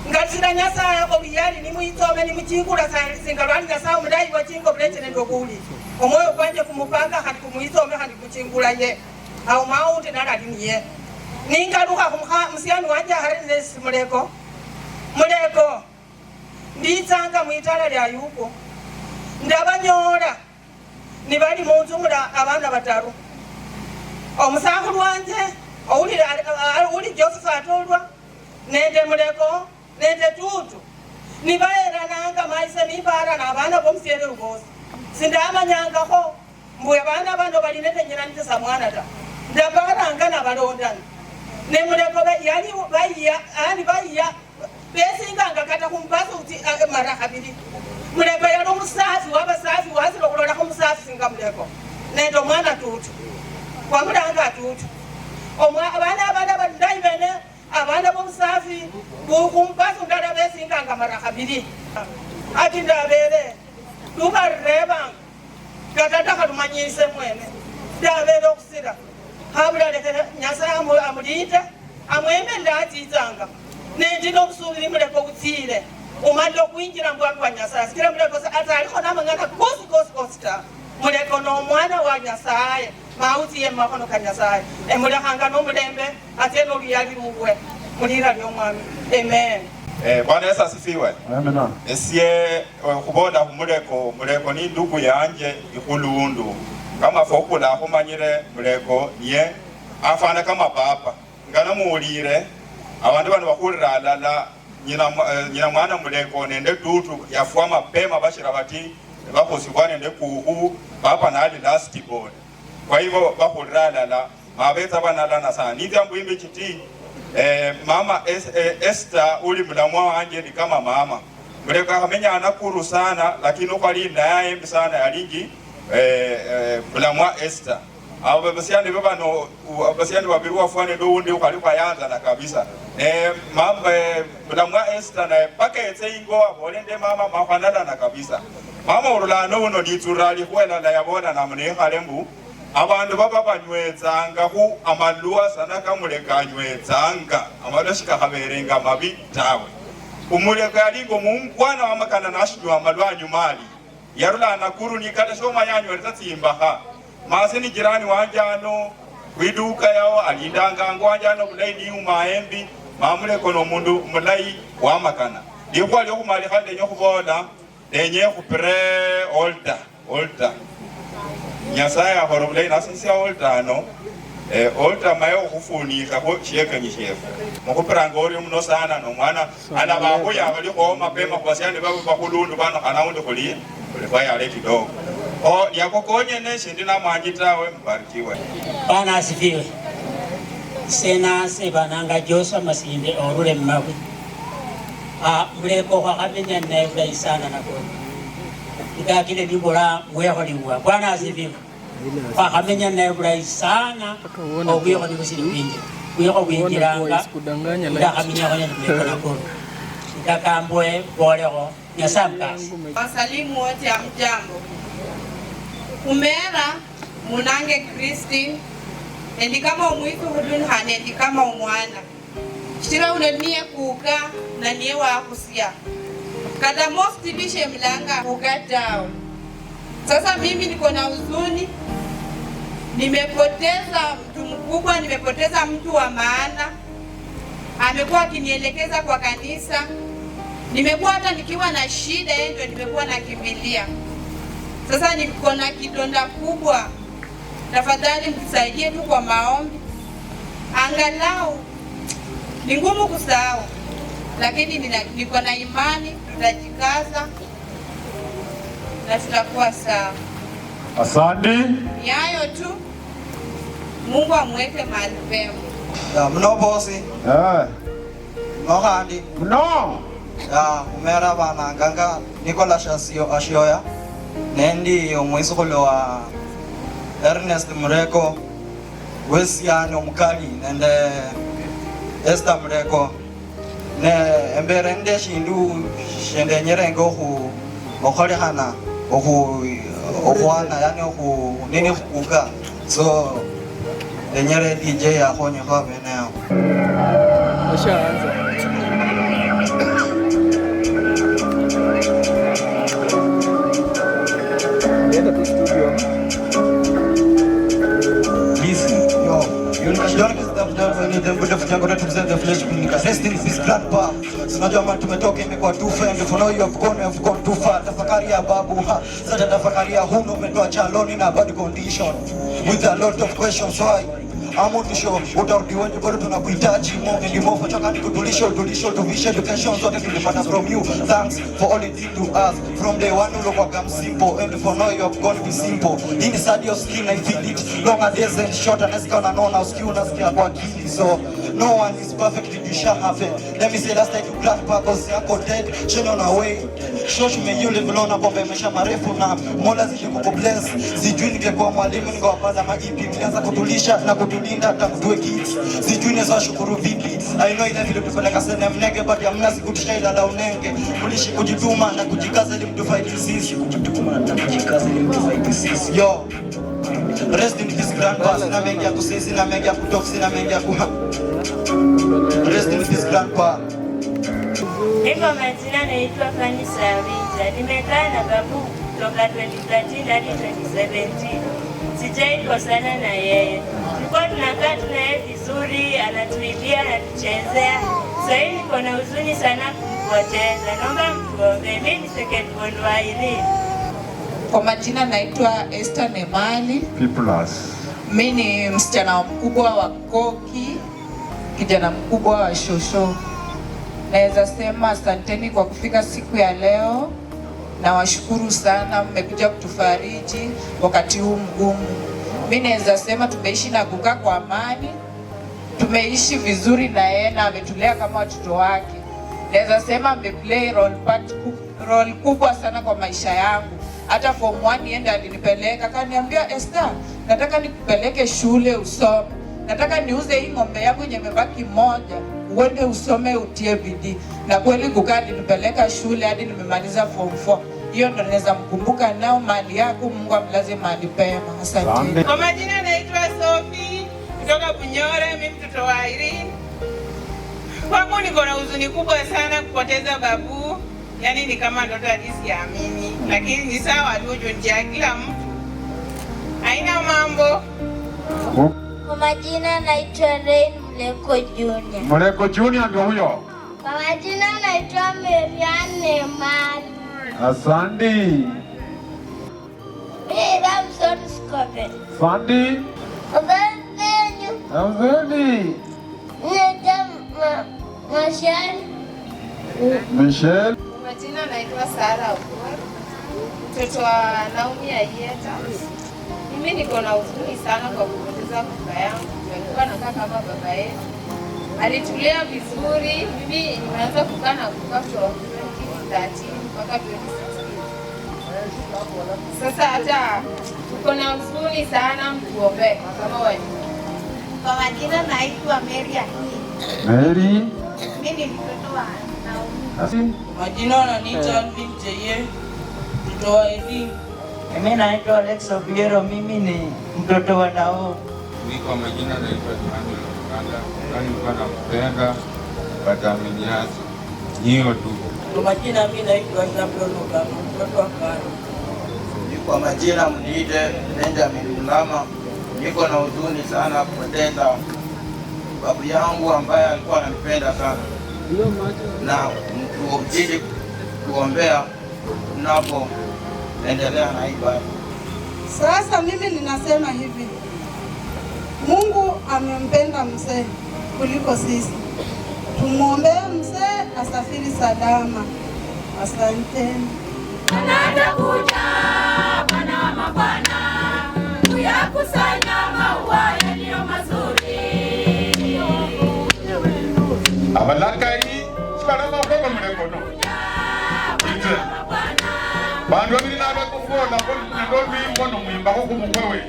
Ngalishira Nyasaye oluyali nimwitsome nimuchingula singalwali Nyasaye omulayi wachinga obulenje nende obuwulili. Omwoyo kwanje kumupanga khandi kumwitsome khandi kuchingula ye. Awo maundi nalali niye. Ningalukha musiani wanje Ernest Muleko. Muleko nditsanga mwitala lya Yuko. Ndabanyola nibali munzu mula abana bataru. Omusakhulu wanje uli Joseph Atolwa nende Muleko nende Tutu nibayerananga maise nibara nabana bomusiere rubosi. Sindamanyangakho mbu abana bano bali netenyeranite samwana ta. Ndabaranga nabalondana. Ne Muleko yali bayiya ani bayiya besinganga kata kumbaso uti mara khabili. Muleko yali omusafi wabasafi wasilo khulolakho omusafi singa Muleko nende omwana Tutu wamulanga Tutu. Abana bandayi bene abana bomusafi bukumbaso ndala besinganga mara khabili. Ati ndabele lubarebanga kata ndakhalumanyise mwene ndabele okhusila habula lekhe Nyasaye amulinde amwemele atsitsanga nendi nokusubili Muleko kutsile umalile okhwinjila mbwami bwa Nyasaye sikila Muleko atalikho namang'ana kosi kosi kosi ta. Muleko nomwana wa Nyasaye mautsiye mumakhono ka Nyasaye emulekhanga nomulembe atsie noluyali lulwe mulira lyomwami. Amen. Bwana Yesu asifiwe. Amina. Esiye khubola khumuleko, Muleko ni ndugu yanje ikhulundu. Kama fokula khumanyire Muleko niye afana kama papa. Ngana muwulire abandu bano bakhulira alala nyina mwana Muleko nende Tutu yafwa mapema bashira bati bakhosibwa nende kuhu papa nali last born. Kwa hivyo bakhulira alala mabetsa banalana sana. Nitya mbwimbi chiti mama Esther uli mulamwa wanje ni kama mama. Muleko akamenya anakuru sana lakini ukwali naye sana yalingi mulamwa Esther. Abo basiani bano basiani babiri wafwane ndo undi ukwali kwayanza na kabisa. Mama mulamwa Esther naye paka etse ingo abolende mama mafanana na kabisa. Mama urulano uno liturali khwela la yabona na munekhale mbu abandu baba banywetsanga khu amalwa sana kamuleka anywetsanga amalwa shikakhaberenga mabi tawe. Umuleka alingo mungwana wamakana nashinywa amalwa anyumali yarula Nakuru nikata shoma yanywereza tsimbakha mase ni jirani wanje ano kwiduka yao alindanga ngwanje ano bulayi niuma embi mamuleko nomundu mulayi wamakana likhwa lyokhumalikha ndenya khubola nenye khupire olta Nyasaye akhora bulayi nasisia olta ano Oltamayo khufunikha shiekenyi shefu mukhupiranga orio muno sana nomwana alabakhuya balikho mapema khubasyani babe bakhulundu bano khanaundi khuli khwayale kidogo o yako konyene shindi namwanji tawe mbarikiwe. Bwana asifiwe. Sena sebananga Joshua Masinde orule mmawe muleko khwakhamenya naye bulayi sana nako ndakile libola mwekholiwa. Bwana asifiwe. Khwakhamenya naye bulayi sana obwikho nibusili bwinjira bwikho bwinjiranga ndakhamenyakho nende muleko nako ndakambwe bolekho Nyasaye mukasi. Wasalimu wote hamjambo. Kumera munange Christine endi kama omwitu hudunhane endi kama omwana shira une niye kuka na niye wakusia kata most bishe mlanga kuka down. Sasa mimi niko na huzuni, nimepoteza mtu mkubwa, nimepoteza mtu wa maana. Amekuwa akinielekeza kwa kanisa, nimekuwa hata nikiwa na shida yeye ndio nimekuwa nakimbilia. Sasa niko na kidonda kubwa, tafadhali mtusaidie tu kwa maombi. Angalau ni ngumu kusahau, lakini niko na imani tutajikaza na tutakuwa sawa. Asante. Ni hayo tu. Mungu amweke mahali pema. Ya mno bosi. Mno khandi. Mno. Ya umera bana nganga Nicolas Ashioya. Nendi omwisukhulu wa Ernest Mureko wesiano mukali nende Esther Mureko ne embere nde shindu shende nyerenga okholekhana okhwana yani nini khukuka so lenyere DJ yakhonyekho abeneo. Ashaanza. Nenda tu studio. Listen, yo, Rest in peace grandpa. Unajua mali tumetoka imekuwa too far and for now you have gone too far. Tafakari ya babu ha. Sasa tafakari ya huno umetoa chaloni na bad condition with a lot of questions why. Amotisho utarudi wenye bado tunakuhitaji more and more choka ni kutulisha utulisho tuvishe education zote tulipata from you. Thanks for all you did to us from day one ulokuwa gam simple and for now you have gone be simple. Inside your skin I feel it longer days and shorter nasikia unanona usikia unasikia kwa akili so no one is perfect you shall have it. Let me say last time you grandpa cause yako dead shame on our way shosh me you live long na pombe maisha marefu na Mola zidi kukubless. Sijui ningekuwa mwalimu ningewapata majipi mlianza kutulisha na kutulinda tangu tuwe kids. Sijui naweza shukuru vipi. I know ile vile tupeleka sene mnege but hamna siku tushailala unenge. Kulishi kujituma na kujikaza ili mtufaidi sisi. Kujituma na kujikaza ili mtufaidi sisi. Yo. Rest in peace grandpa. Sina mengi ya kusisi, sina mengi ya kutoka, sina mengi ya kuha. Rest in peace grandpa. Niko majina naitwa Fanny Sawija. Nimekaa na babu kutoka 2013 hadi 2017. Sijai kosana na yeye. Tulikuwa tunakaa tunaye vizuri, anatuibia, anatuchezea. Sasa hivi niko na huzuni sana kumpoteza. Naomba mtuombe. Mimi ni second born wa Irene. Kwa majina naitwa Esther Nemali. P+. Mimi ni msichana mkubwa wa Koki, kijana mkubwa wa Shosho. Naweza sema asanteni kwa kufika siku ya leo. Nawashukuru sana, mmekuja kutufariji wakati huu mgumu. Mimi naweza sema tumeishi na kukaa kwa amani, tumeishi vizuri na yeye na ametulea kama watoto wake. Naweza sema ameplay role kubwa sana kwa maisha yangu. Hata form 1 yeye ndiye alinipeleka, akaniambia Esther, nataka nikupeleke shule usome. Nataka niuze hii ng'ombe yangu yenye imebaki moja, uende usome utie bidii. Na kweli kukaa alinipeleka shule hadi nimemaliza form 4. Hiyo ndo naweza mkumbuka nao mali yako, Mungu amlaze mahali pema. Asante. Kwa majina naitwa Sophie kutoka Bunyore, mimi mtoto wa Irene. Kwangu niko na huzuni kubwa sana kupoteza babu. Yaani ni kama ndoto hadi siamini, lakini ni sawa tu, njia kila mtu. Haina mambo. Kwa majina naitwa Rain Mleko Junior. Mleko Junior ndio huyo. Kwa majina naitwa Marianne Mali. Asante. Mimi Ramson Skobe. Asante. Asante. Na huzuni. Naitwa Mashari. Michelle. Majina naitwa Sara Okuor, mtoto wa Naomi Ayieta. Mimi niko na huzuni sana kwa kupoteza kaka yangu. Alikuwa anakaa kama baba yetu, alitulea vizuri. Mimi nimeanza kukaa na kukaa from 2013 mpaka 2016. Sasa hata tuko na huzuni sana, mtuombee kama wajua. Kwa majina naitwa Mary Akinyi. Mary. Mimi ni mtoto wa Naomi. Majina wananiita Alvin Jeye, mtoto wa Eli. Mimi naitwa Alex Obiero, mimi ni mtoto wa Naomi. Mimi kwa majina naitwa Emmanuel Uganda, nilikuwa nampenda but ameniacha. Hiyo tu. Kwa majina mimi naitwa Zabron Ogama, mtoto wa Karo. Kwa majina mniite Benjamin Mlama. Niko na huzuni sana kupoteza babu yangu ambaye alikuwa ananipenda sana, na mtuzidi kuombea tunapoendelea na ibada. Sasa mimi ninasema hivi, Mungu amempenda mzee kuliko sisi. Tumwombee mzee asafiri salama. Asanteni. Atakuja Bwana wa mabwana kuyakusanya maua yaliyo mazuri. Abalakai sibalama khweba mulekono ite bandu babili nabakhubola nende olwimbo nomwimbakho khumukwewe.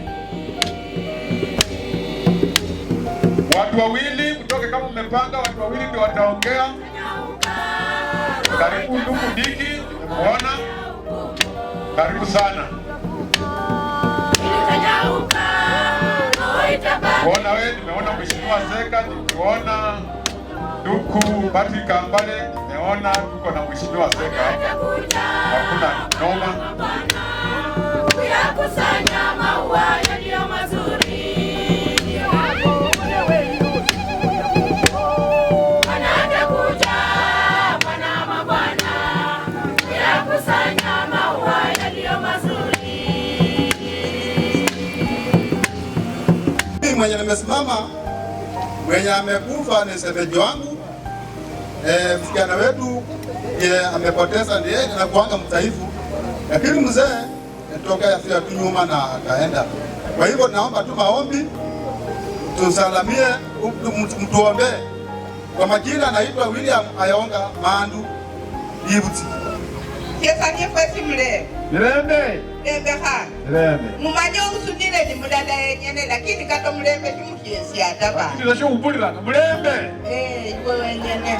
Watu wawili mtoke kama mmepanga, watu wawili ndio wataongea. Karibu ndugu Diki, nimekuona. Karibu sana. Kuona wewe, nimeona Mheshimiwa Seka, nimeona ndugu Patrick Kambale, nimeona tuko na Mheshimiwa Seka. Hakuna noma. Kuyakusanya maua yaliyo mazuri. Atakuja Bwana wa mabwana kuyakusanya maua yaliyo mazuri. Mimi mwenye nimesimama, mwenye amekufa ni semeji wangu. Msichana wetu ye amepoteza ndiye anakuanga mtaifu, lakini mzee toka ya tu nyuma na akaenda. Kwa hivyo naomba tu maombi, tusalamie, mtuombee. Kwa majina naitwa William Ayonga Mandu Ibuti. Yesanye kwesi mle. Mirembe. Mlembe ha. Mirembe. Mumanye usunile ni mulala yenyene lakini kato mlembe chimukiesi ataba. Ndasho upulira mlembe. Iwe wenyene.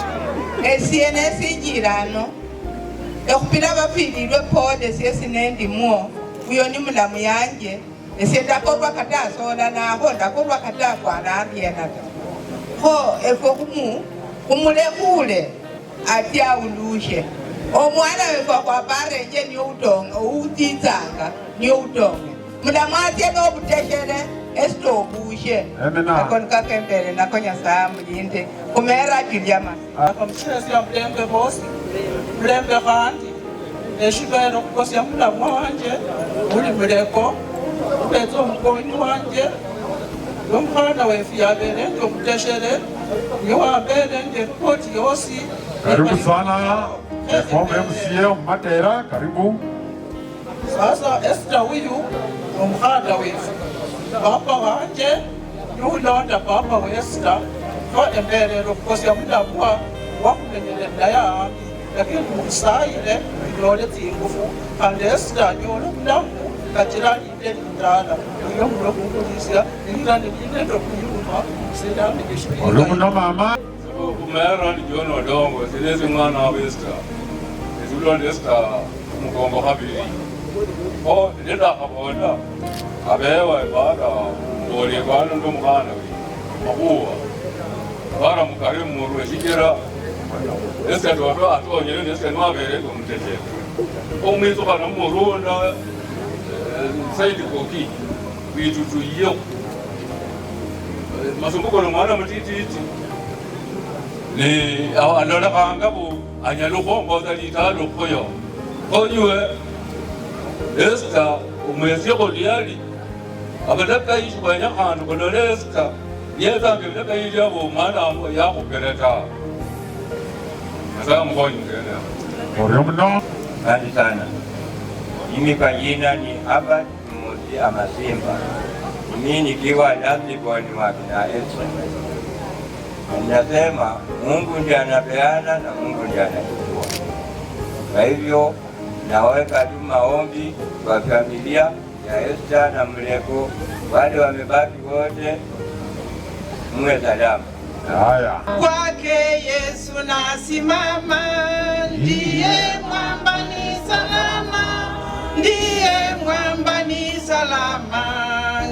Esiene sinjirano. Ekhupila bafililwe pole siesi nendimwo. Uyo ni mulamu yanje. Esie ndakorwa kata asola nakho ndakorwa kata afwana ariena ta. Kho efwe khumulekhule ati aulushe. Omwana wefwe khwaparenje niyo utonge, outitsanga niyo utonge. Mulamu atye nobuteshele esitobushe. Ako nikakembele nako Nyasaye amulinde khumera julia masi. Akamchezea mlembe bosi, mlembe khandi eshibere khukosya mulamu wanje uli muleko ubetsa omukonyi wanje yomukhana wefu yabelenje omuteshele niwabelenje ripoti yosi. Karibu sana former MCA Matera, karibu. Sasa Esther huyu omukhana wefu papa wanje niulonda papa wa Esther ko emberere khukosya mulamu wakhumenyele naye ambi, lakini mukhusayile nyole tsingufu khandi Esther anyole bulamu kachira linde lindala uyo mulo khukhulisya lilane lilende khuyuma silamenyeshibika. Olumuno mama. Kumera ni John Odongo, silezi mwana wa Esther. Ezulonda Esther mukongo khabili. O nenda khabona abewa ibara ngoli kwano ndo mukhana wi makhuwa bara mukari murwe shijera Esther toto atonyele Esther nwabere kumuteshele. Omwitsukhana murunda Saidi Koki witutuye masumbuko no mwana mutititi ni alolekhanga bu anyala khukhongosa litala khoyo khonywe Esther umwesyekho luyali abalakayi shikhwenya khandu khulole Esther Yezange bilaka abo mwana yakhupile ta. Nyasaye amukhonye mukene. Orio mno. Asante sana. Mimi kwa jina ni Albert Musi Amasimba. Mimi nikiwa last born wa kina Esther. Ninasema Mungu ndiye anapeana na Mungu ndiye anachukua. Kwa hivyo naweka tu maombi kwa familia ya Esther na Mleko, wale wamebaki wote muwe salama. Haya. Kwake Yesu nasimama, ndiye mwamba ni salama, ndiye mwamba ni salama,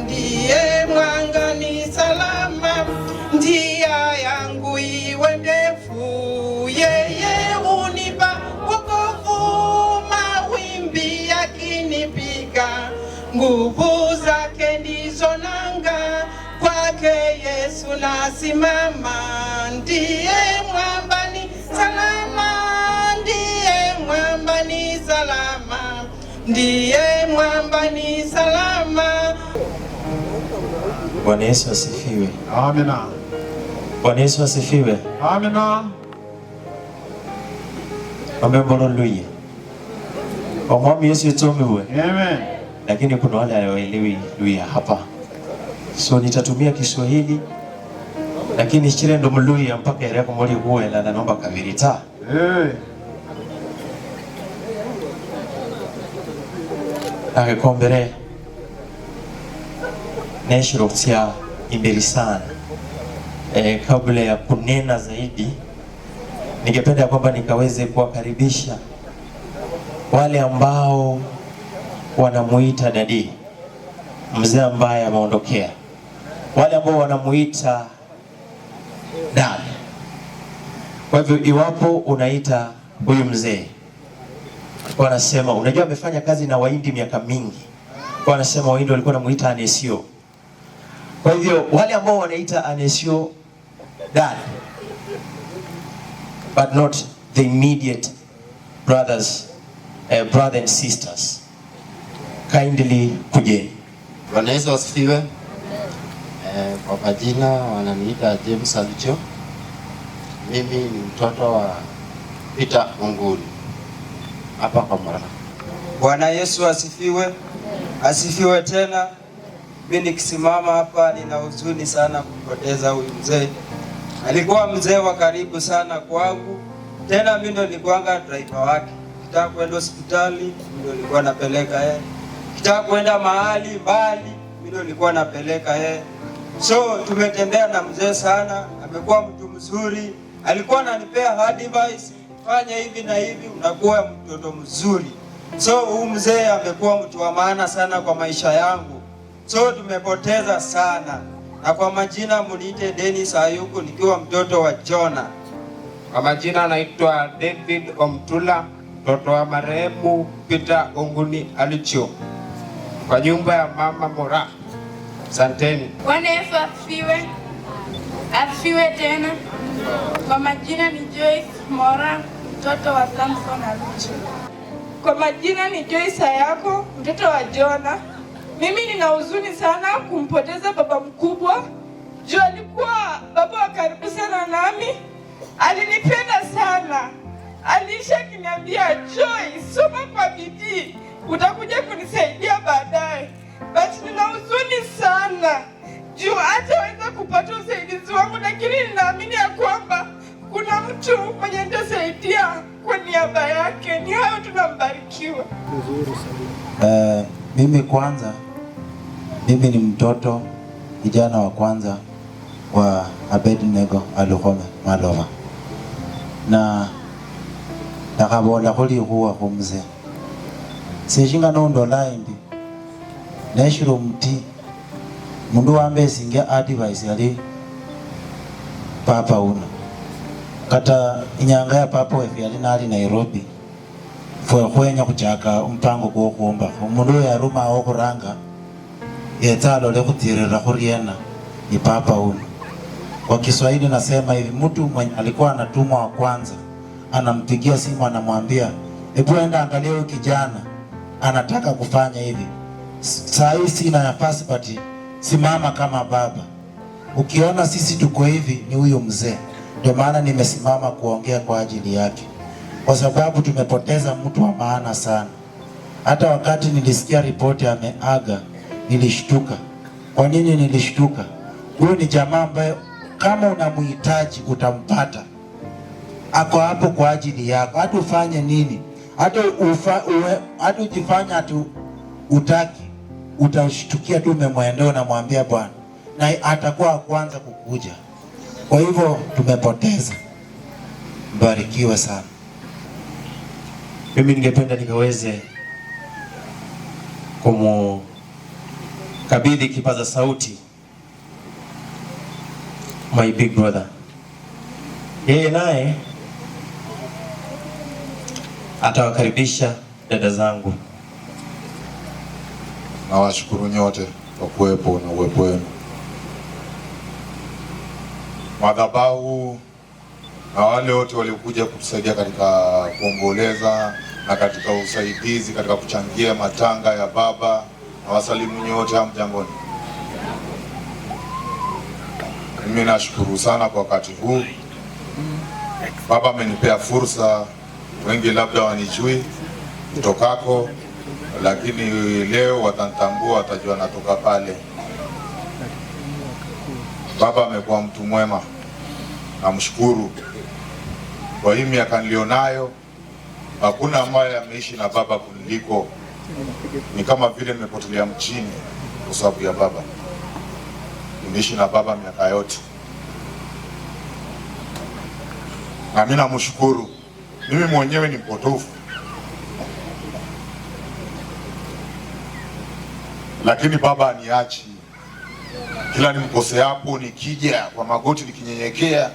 ndiye mwanga ni salama, njia yangu iwe ndefu, yeye hunipa wokovu, mawimbi yakinipiga, nguvu zake ndizo nanga, kwake Yesu nasimama, ndiye mwamba ni salama, ndiye mwamba ni salama, ndiye mwamba ni salama. Bwana Yesu asifiwe. Amina. Bwana Yesu asifiwe. Amina. Amembolo Luya. Omwami Yesu itumiwe. Amen. Lakini kuna wale hawaelewi Luya hapa. So nitatumia Kiswahili lakini chile ndo mluya mpaka ereko muri kuwela na naomba kabirita. Eh. Nagekombere neshiroktia imberi sana. Kabla ya kunena zaidi, ningependa kwamba nikaweze kuwakaribisha wale ambao wanamuita dadi, mzee ambaye ameondokea, wale ambao wanamuita dad. Kwa hivyo iwapo unaita huyu mzee, wanasema unajua amefanya kazi na Wahindi miaka mingi, wanasema Wahindi walikuwa wanamuita Anesio. Kwa hivyo wale ambao wanaita Anesio dad, but not the immediate brothers, brother and sisters, kindly kujeni. Bwana Yesu asifiwe. Kwa majina wananiita James Alicho. Mimi ni mtoto wa Peter Ongoni hapa kwa Mara. Bwana Yesu asifiwe. Asifiwe tena. Mimi nikisimama hapa nina huzuni sana kupoteza huyu mzee. Alikuwa mzee wa karibu sana kwangu. Tena mimi ndo nilikuwa driver wake. Kitaka kwenda hospitali, mimi ndo nilikuwa napeleka yeye. Kitaka kwenda mahali mbali, mimi ndo nilikuwa napeleka yeye. So tumetembea na mzee sana, amekuwa mtu mzuri. Alikuwa ananipea advice, fanya hivi na hivi unakuwa mtoto mzuri. So huyu mzee amekuwa mtu wa maana sana kwa maisha yangu. So tumepoteza sana. Na kwa majina muniite Dennis Ayuku nikiwa mtoto wa Jona. Kwa majina naitwa David Omtula, mtoto wa marehemu Peter Onguni Alicho, kwa nyumba ya mama Mora. Asanteni. Bwana Yesu asifiwe. Asifiwe tena. Kwa majina ni Joyce Mora, mtoto wa Samson Alucho. Kwa majina ni Joyce Ayako, mtoto wa Jona. Mimi nina huzuni sana kumpoteza baba mkubwa. Juu alikuwa baba wa karibu sana nami. Alinipenda sana. Aliisha akiniambia, Joy, soma kwa bidii, utakuja kunisaidia baadaye. But nina huzuni sana juu hataweza kupata usaidizi wangu, lakini ninaamini ya kwamba kuna mtu mwenye nitasaidia kwa niaba yake. Ni hayo tunambarikiwa. Mimi kwanza, mimi ni mtoto kijana wa kwanza wa Abednego Alukhome Malova, na nakhabola khulikhuwa khumzee seshinga nondola indi neshira omuti mundu wambesinga advice yali papa uno kata inyanga ya papa wefu yali nali Nairobi fwe khwenya khuchaka omupango kwokhuombakha omundu oyo yarumawo khuranga yetsa alole khutsirira khuriena ni papa uno. Kwa Kiswahili nasema hivi, mtu mwenye alikuwa anatumwa wa kwanza anampigia simu anamwambia, hebu enda angalia huyu kijana anataka kufanya hivi, saa hii sina nafasi, but simama kama baba. Ukiona sisi tuko hivi ni huyu mzee. Ndio maana nimesimama kuongea kwa ajili yake, kwa sababu tumepoteza mtu wa maana sana. Hata wakati nilisikia ripoti ameaga, nilishtuka. Kwa nini nilishtuka? Huyu ni jamaa ambaye kama unamhitaji utampata, ako hapo kwa ajili yako, hata ufanye nini, hata ujifanya ati utaki, utashtukia tu umemwendea, unamwambia Bwana, na atakuwa wa kwanza kukuja. Kwa hivyo tumepoteza. Mbarikiwe sana. Mimi ningependa nikaweze kumukabidhi kipaza sauti my big brother. Yeye naye atawakaribisha dada zangu. Nawashukuru nyote kwa kuwepo na uwepo wenu. Madhabahu na wale wote waliokuja kutusaidia katika kuomboleza na katika usaidizi katika kuchangia matanga ya baba, na wasalimu nyote, hamjamboni. Mimi nashukuru sana kwa wakati huu. Baba amenipea fursa, wengi labda wanijui kutokako, lakini leo watanitambua, watajua natoka pale. Baba amekuwa mtu mwema, namshukuru kwa hii miaka nilionayo. Hakuna ambaye ameishi na baba kuniliko. Ni kama vile nimepotelea mchini kwa sababu ya baba. Nimeishi na baba miaka yote, na mimi namshukuru. Mimi mwenyewe ni mpotofu, lakini baba aniachi. Kila nimkoseapo, nikija kwa magoti, nikinyenyekea,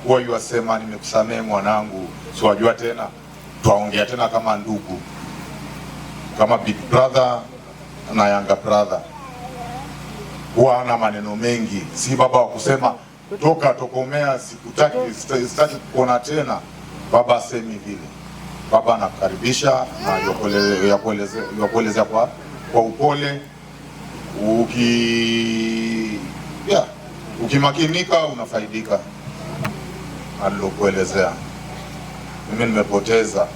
huwa yuasema nimekusamehe mwanangu, siwajua tena, twaongea tena kama ndugu, kama big brother na younger brother. Huwa ana maneno mengi, si baba wa kusema toka tokomea, sikutaki, sitaki kukuona tena. Baba asemi vile. Baba anakukaribisha na yakuelezea kwa upole. Ukimakinika unafaidika. Alilokuelezea mimi nimepoteza,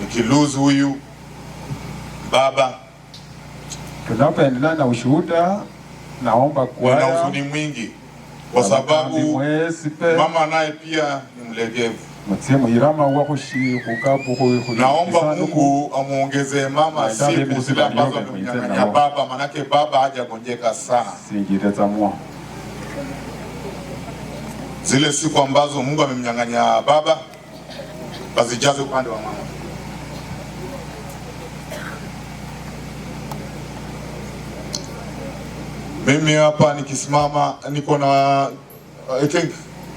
nikiluzu huyu baba. Tunapoendelea na ushuhuda, naomba kwa na huzuni mwingi kwa sababu mama naye pia ni mlegevu. Naomba Mungu amuongezee mama siku zile ambazo amemnyang'anya baba, manake baba hajagonjeka sana. Zile siku ambazo Mungu amemnyang'anya baba bazijaze upande wa mama. Mimi hapa nikisimama niko na, I think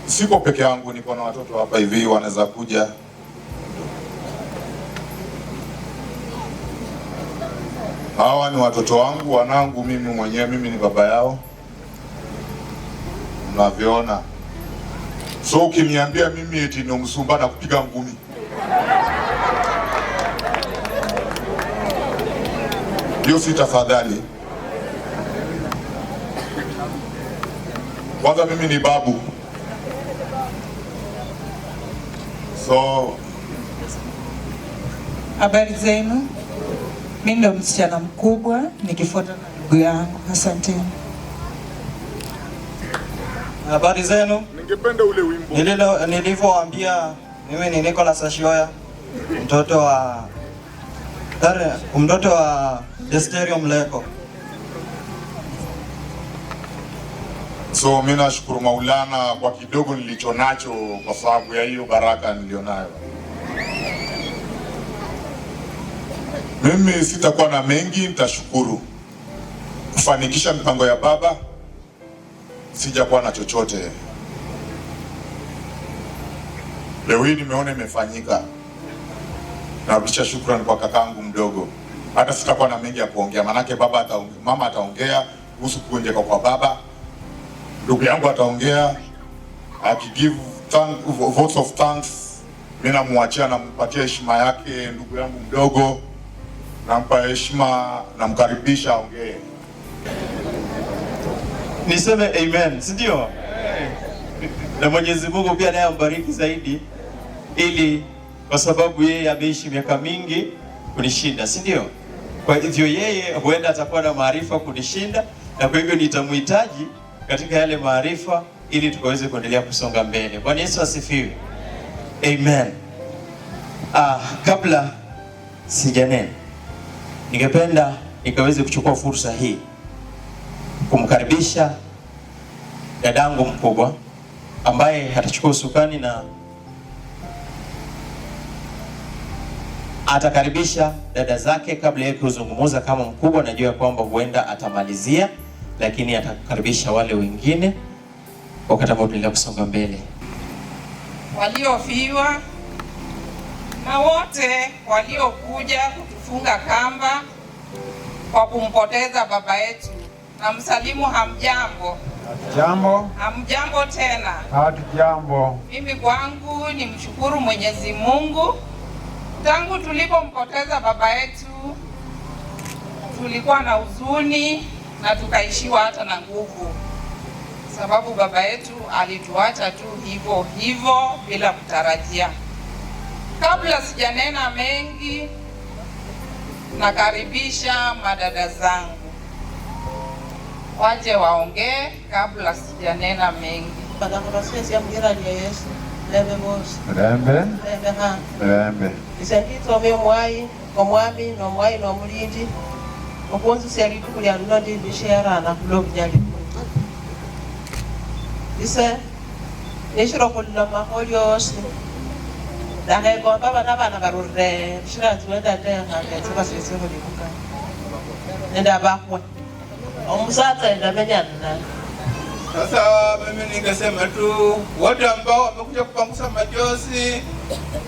siko peke yangu, niko na watoto hapa hivi wanaweza kuja. Hawa ni watoto wangu, wanangu mimi mwenyewe, mimi ni baba yao mnavyoona. So ukiniambia mimi eti ni msumba na kupiga ngumi, hiyo si tafadhali. Kwanza mimi ni babu, so habari zenu. Mimi ndo msichana mkubwa nikifuata na ndugu yangu. Asanteni. Habari zenu. Ningependa ule wimbo nilivyowaambia, mimi ni Nicholas Ashioya, mtoto wa Desterio Mleko. So mimi nashukuru Maulana kwa kidogo nilichonacho, kwa sababu ya hiyo baraka nilionayo. Mimi sitakuwa na mengi, nitashukuru kufanikisha mipango ya baba. Sijakuwa na chochote. Leo hii nimeona imefanyika. Narudisha shukrani kwa kakangu mdogo. Hata sitakuwa na mengi ya kuongea, manake baba ataongea, mama ataongea kuhusu kugonjeka kwa baba. Ndugu yangu ataongea akigive votes of thanks. Mimi namuachia, nampatia heshima yake ndugu yangu mdogo, nampa heshima, namkaribisha aongee. Niseme amen, si ndio? Na Mwenyezi Mungu pia naye ambariki zaidi, ili kwa sababu yeye ameishi miaka mingi kunishinda, si ndio? Kwa hivyo yeye huenda atakuwa na maarifa kunishinda, na kwa hivyo nitamhitaji katika yale maarifa ili tukaweze kuendelea kusonga mbele. Bwana Yesu asifiwe. Amen. Kabla sijanena, ningependa nikaweze kuchukua fursa hii kumkaribisha dadangu mkubwa ambaye atachukua usukani na atakaribisha dada zake kabla yake kuzungumza kama mkubwa. Najua kwamba huenda atamalizia, lakini atakaribisha wale wengine wakati ambao tunaendelea kusonga mbele. Waliofiwa na wote waliokuja kutufunga kamba kwa kumpoteza baba yetu. Na msalimu hamjambo. Jambo. Hamjambo tena. Hatujambo. Mimi kwangu ni mshukuru Mwenyezi Mungu. Tangu tulipompoteza baba yetu tulikuwa na huzuni na tukaishiwa hata na nguvu, sababu baba yetu alituacha tu hivyo hivyo bila kutarajia. Kabla sijanena mengi, nakaribisha madada zangu waje waongee kabla sijanena mengi. Mlembe. Mlembe. Isenditsome omwayi omwami nomwayi nomulindi okhunzusya litukhu lya luno ndimbisherana khulwa obunyali buno. Ise nishiro khululomakho lyosi ndakhekomba bana bana barurire shiranzi wendatekha betsa basese khulibuka nende abakhwe omusatsa ndamenya nnaye. Sasa mimi ningesema tu wote ambao wamekuja kupangusa majozi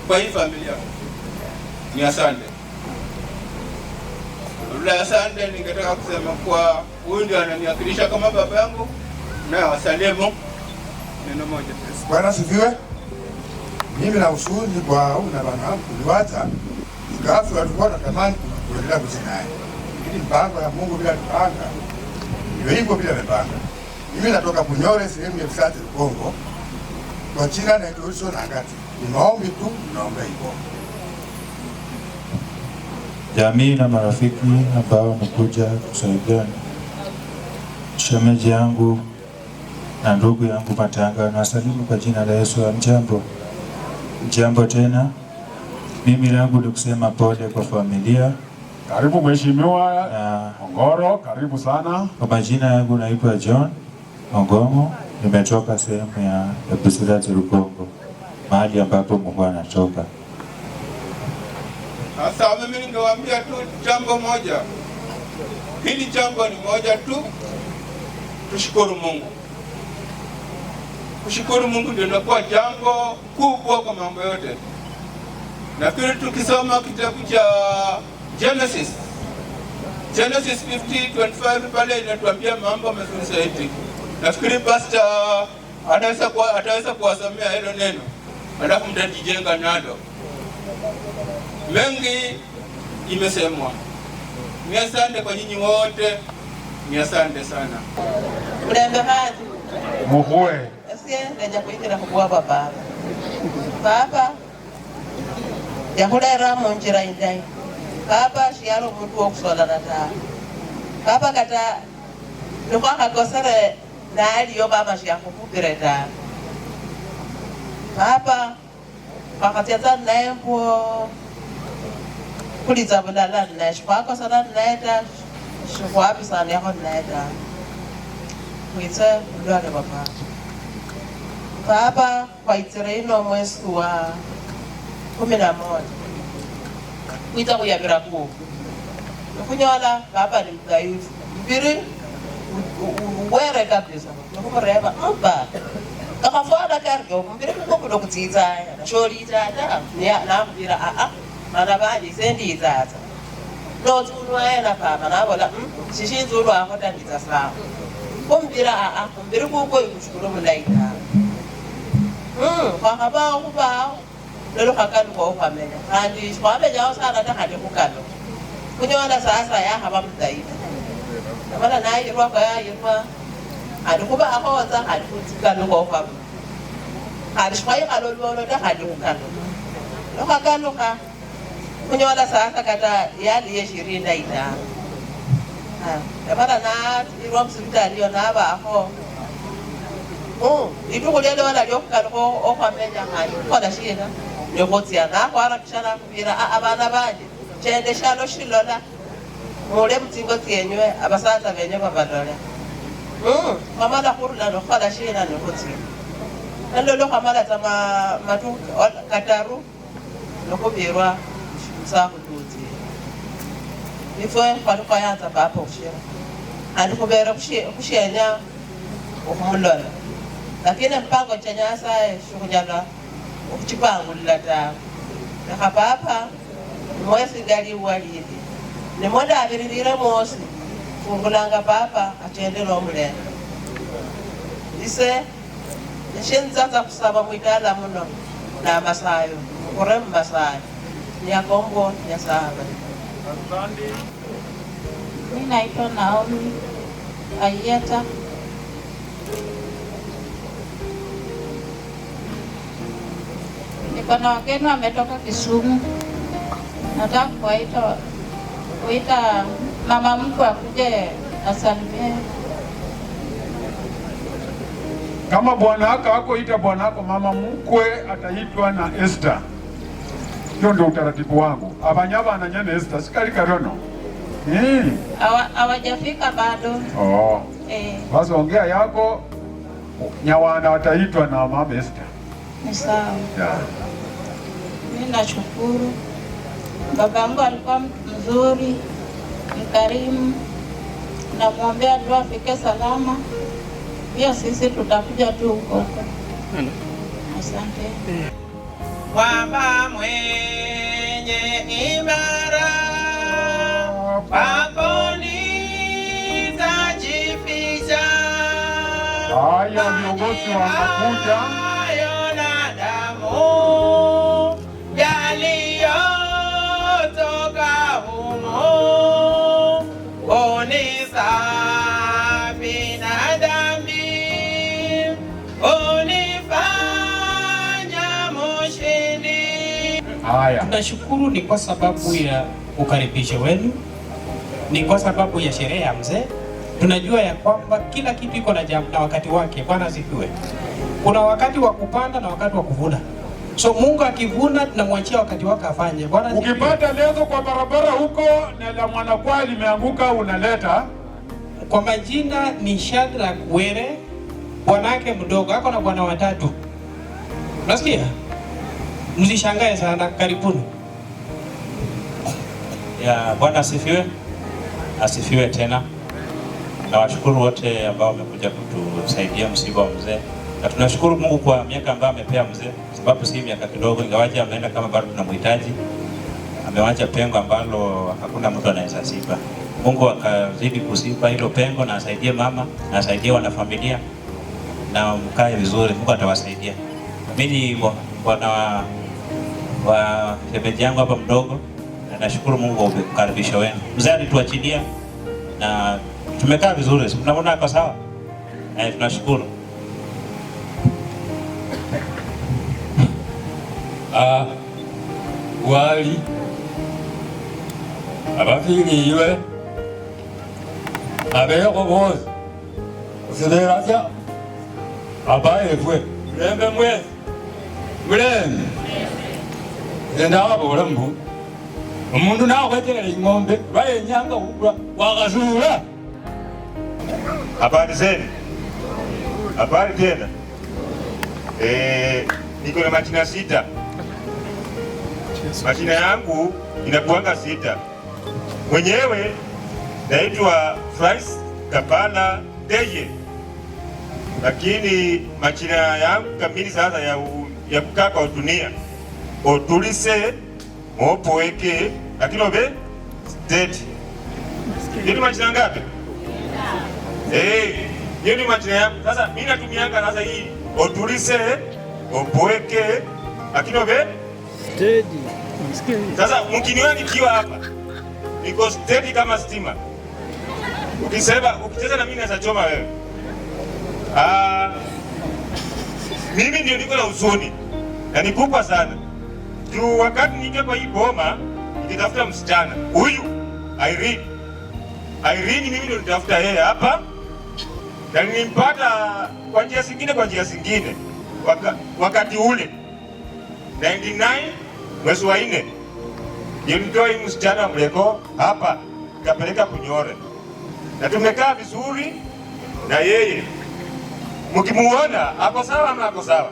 kwa hii familia ni asante. Bila asante ningetaka kusema kwa huyu ndio ananiwakilisha kama baba yangu, na wasalimu neno moja. Bwana sifiwe. Mimi na huzuni kwa huyu na bwana wangu kuliwacha, ingawa tulikuwa tunatamani kuendelea kuishi naye, lakini mpango ya Mungu bila kupanga ndio hivyo bila mipanga. Mimi natoka Bunyore, sehemu ya Bisate Kongo. Kwa jina naitwa Wilson Angati. Ni maombi tu, naomba hivyo. Jamii na marafiki ambao wamekuja kusaidia shemeji yangu na ndugu yangu Matanga, nawasalimu kwa jina la Yesu. Hamjambo? Jambo tena. Mimi langu ni kusema pole kwa familia. Karibu Mheshimiwa Ongoro, karibu sana. Kwa majina yangu naitwa John Ongomo, nimetoka sehemu ya Busirati Rukongo, mahali ambapo Mungu anatoka. Sasa mimi ningewaambia tu jambo moja. Hili jambo ni moja tu, tushukuru Mungu. Kushukuru Mungu ndio inakuwa jambo kubwa kwa mambo yote. Nafikiri tukisoma kitabu cha Genesis 50:25 pale inatuambia mambo mazuri zaidi. Nafikiri pastor ataweza kuwasomea hilo neno, alafu mtajijenga nalo. Mengi imesemwa. Ni asante kwa nyinyi wote, ni asante sana. Mlembe khandi. Mukhwe. Esie nenya khwikira khubwa baba. Baba yakhulera munjira indayi. Baba shiyali omundu wokhusolana tawe. Baba kata nikhwakhakosere naliyo baba shiyakhukhupire tawe. Baba khwakhatsya tsa naye mbwo khulitsa bulala nnaye, shikhwakosana nnaye ta, shikhwapisanekho nnaye ta. Khwitse khulwale bwa papa. Papa khwaitsire ino mwesi wa 11 khwitsa khuyabira kuku nikhunyola papa ni mudhaifu mbiri uwere kabisa. Nikhumureba mpa kakhafwana karyo mbiri kukwo kuno kutsitsaya sholitsa ta, nakhubira aa mana banje ise nditsatsa notsunwayena papa nabola shishinzulwakho ta nditsa sawa. Khumbira aa mbiri kukwo ikushukuru mulayi tawe. Khwakhabawo khubawo lelo khakalukawo khwamenya khandi khwamenyawo sana ta khandi khukalo khunyola sasa yakhaba mudhaifu namala nayirwakho yayirwa Khandi khubakhotsa khandi khutsikalukha okhwama. Khandi shikhwayikhala olubono ta khandi khukalukha. Nokhakalukha khunyola sasa kata yali ye 25. Yamala natirwa musibitali yo nabakho. Litukhu lyalola lyokhukalukha okhwamenya khandi khukhola shina nekhutsya nakhwarakisha nakhubira abana banje chende shalo shilola mule mutsingo tsyenywe abasatsa benywe babalole. Khwamala khurula nokhukhola shina nekhutsya. Nalolo khwamala tsa matukhu kataru nokhubirwa musakhututsi. Ifwe khwali khwayanza papa khushira khandi khubere khushenya okhumulola. Lakini mpango cha Nyasaye shikhunyala okhuchipangulula tawe. Lekha papa mwesiga liwa lili nimwandabirire mwosi fungulanga papa achendele omulembe. Ise nishinzanza khusaba mwitala muno na masayo khure mumasayo niakombo Nyasaye. Mimi naitwa Naomi Ayeta. Niko na wageni wametoka Kisumu. Nataka kuita mama mkwe akuje asalimie. Kama bwana wako hakuita bwana wako, mama mkwe ataitwa na Esther. Hiyo ndio utaratibu wangu. Abanyaba ananyene Esther sikali karono. Hawajafika bado. Oh. Basi ongea yako nyawana wataitwa na mama Esther. Ni sawa. Yeah. Mimi nashukuru. Babangu alikuwa mtu mzuri, mkarimu. Namwombea dua afike salama. Pia sisi tutakuja tu huko. Asante. Mwamba mwenye imara, kwako nitajificha. Haya, viongozi wanakuja. Hayo na damu yaliyotoka humo unisafi na dhambi, unifanya mshindi. Haya. Tunashukuru ni kwa sababu ya ukaribisho wenu, ni kwa sababu ya sherehe ya mzee. Tunajua ya kwamba kila kitu iko na jambo na wakati wake. Bwana asifiwe. Kuna wakati wa kupanda na wakati wa kuvuna. So Mungu akivuna tunamwachia wakati wake afanye. Bwana asifiwe. Ukipata lezo kwa barabara huko na la mwanakwaya limeanguka unaleta. Kwa majina ni Shadrack Were, bwanake mdogo, ako na bwana watatu. Unasikia? Msishangae sana, karibuni. Ya, Bwana asifiwe. Asifiwe tena. Nawashukuru wote ambao wamekuja kutusaidia msiba wa mzee. Na tunashukuru Mungu kwa miaka ambayo amepea mzee, sababu si miaka kidogo, ingawaje ameenda kama bado tunamhitaji. Amewacha pengo ambalo hakuna mtu anaweza ziba. Mungu akazidi kuziba hilo pengo na asaidie mama, na asaidie wanafamilia na mkae vizuri, Mungu atawasaidia. Mimi bwana wa shemeji yangu hapa mdogo, na nashukuru Mungu kwa ukaribisho wenu. Mzee alituachilia na tumekaa vizuri, mnaona hapa sawa? Tunashukuru. Wali abafiliwe abeko bosi usilerasya abaefwe mulembe mwesi mulembe nze mbu omundu nakhwetelele ing'ombe lwayenyanga khukula wakhasula. Habari zenu? Habari tena. Niko na majina 6. Majina yangu inakuanga 6. Mwenyewe naitwa Francis Kapala Deye. Lakini majina yangu kamili sasa ya kukaa kwa dunia Otulise Mopoeke lakini obe state. Ni majina ngapi? Hiyo ni majina yangu. Sasa mimi natumianga sasa hii Otulise Opoeke lakini obe steady. Sasa mkiniona nikiwa hapa niko steady kama stima. Ukisema ukicheza na mimi naweza choma wewe. Mimi ndio niko na huzuni na ni kubwa sana juu wakati niingia kwa hii boma nikitafuta msichana huyu Irene, mimi ndio nitafuta yeye hapa na nilimpata kwa njia zingine, wakati ule 99 mwezi wa 4 nilitoa hii msichana Mleko hapa nikapeleka Kunyore na tumekaa vizuri na yeye. Mkimuona ako sawa ama ako sawa?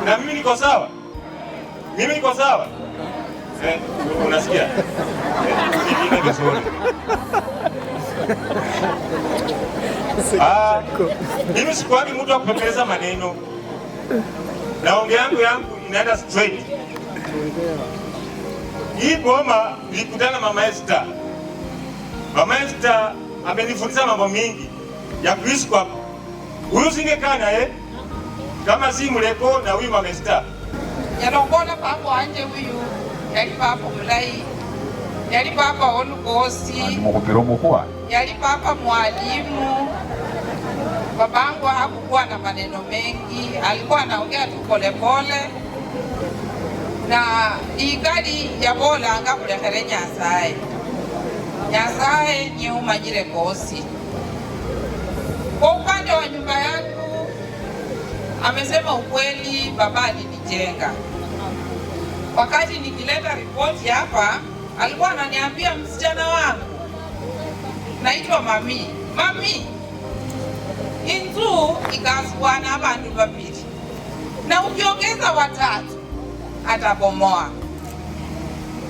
Na mimi niko sawa? Mimi niko sawa? Unasikia? Ningine vizuri. Mimi sikuangi mtu wa kupepeleza maneno. Naongea yangu inaenda straight. Hii boma nilikutana Mama Esther. Mama Esther amenifundisha mambo mingi ya kuishi kwa huyu singekaa naye kama si Mleko na huyu Mama Esther. Yalongona papo anje huyu yali papo mulai yali papa olukosi yali papa mwalimu. Babangu hakukuwa na maneno mengi, alikuwa anaongea tu polepole na ikali yabolanga kulekhere Nyasaye. Nyasaye ni umanyire kosi. Kwa upande wa nyumba yangu amesema ukweli, baba alinijenga. Wakati nikileta ripoti hapa alikuwa ananiambia, msichana wangu naitwa Mami. Mami, inzu ikasuana abantu babili na ukiongeza watatu atabomoa.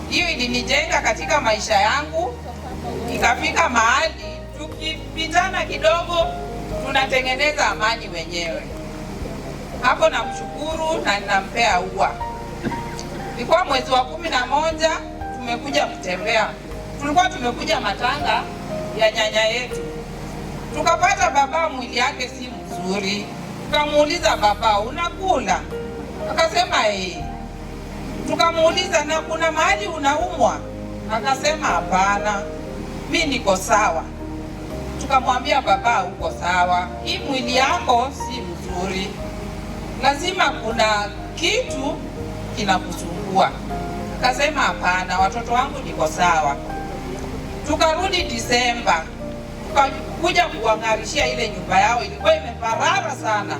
Hiyo ilinijenga katika maisha yangu. Ikafika mahali tukipitana kidogo tunatengeneza amani wenyewe. Hapo namshukuru na ninampea ua. Ilikuwa mwezi wa 11 tumekuja kutembea. Tulikuwa tumekuja matanga ya nyanya yetu. Tukapata baba mwili yake si mzuri. Tukamuuliza, baba unakula? Akasema eh. Tukamuuliza, na kuna mahali unaumwa? Akasema hapana, mimi niko sawa. Tukamwambia, baba uko sawa, hii mwili yako si mzuri, lazima kuna kitu kinakusumbua. Akasema hapana, watoto wangu niko sawa. Tukarudi Disemba, tukakuja kuangarishia ile nyumba yao, ilikuwa imeparara sana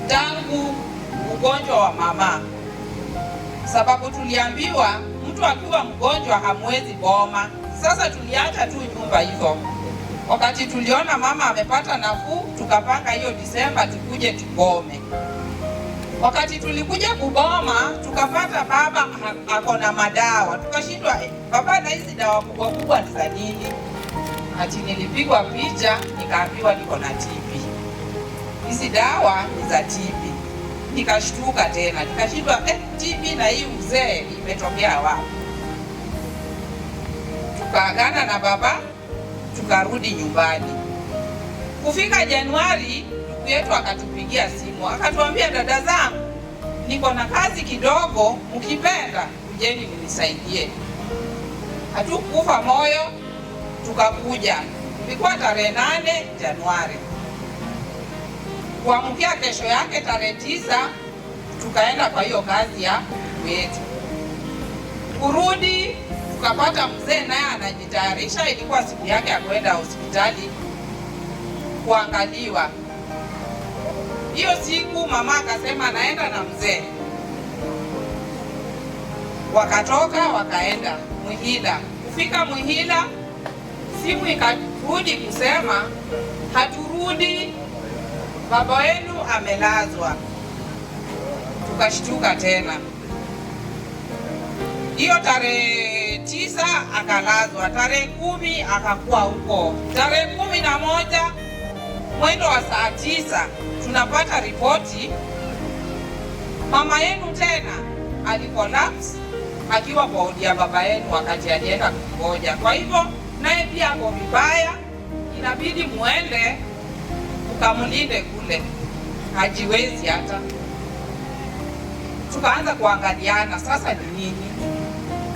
tangu ugonjwa wa mama. Sababu tuliambiwa mtu akiwa mgonjwa hamwezi boma. Sasa tuliacha tu nyumba hivyo. Wakati tuliona mama amepata nafuu, tukapanga hiyo Disemba tukuje tubome. Wakati tulikuja kuboma, tukapata baba ako na madawa. Tukashindwa, baba na hizi dawa kubwa kubwa ni za nini? Ati nilipigwa picha, nikaambiwa niko na TB. Hizi dawa ni za TB. Nikashtuka tena, nikashindwa, TB na hii uzee imetokea wapi? Tukaagana na baba, tukarudi nyumbani. Kufika Januari, ndugu yetu akatupigia simu, akatuambia, dada zangu, niko na kazi kidogo, mkipenda kujeni mnisaidie. Hatukufa moyo, tukakuja. Ilikuwa tarehe 8 Januari. Kuamkia kesho yake tarehe 9 tukaenda kwa hiyo kazi ya ndugu yetu. Kurudi tukapata mzee naye anajitayarisha, ilikuwa siku yake ya kwenda hospitali kuangaliwa. Hiyo siku mama akasema naenda na mzee. Wakatoka wakaenda Muhila. Kufika Muhila simu ikarudi kusema haturudi, baba wenu amelazwa. Tukashtuka tena. Hiyo tarehe 9 akalazwa, tarehe 10 akakuwa huko. Tarehe 11 mwendo wa saa 9 tunapata ripoti mama yenu tena alikolapse akiwa kwa wodi ya baba yenu wakati alienda kungoja. Kwa hivyo naye pia ako vibaya, inabidi muende ukamlinde kule, hajiwezi hata. Tukaanza kuangaliana, sasa ni nini?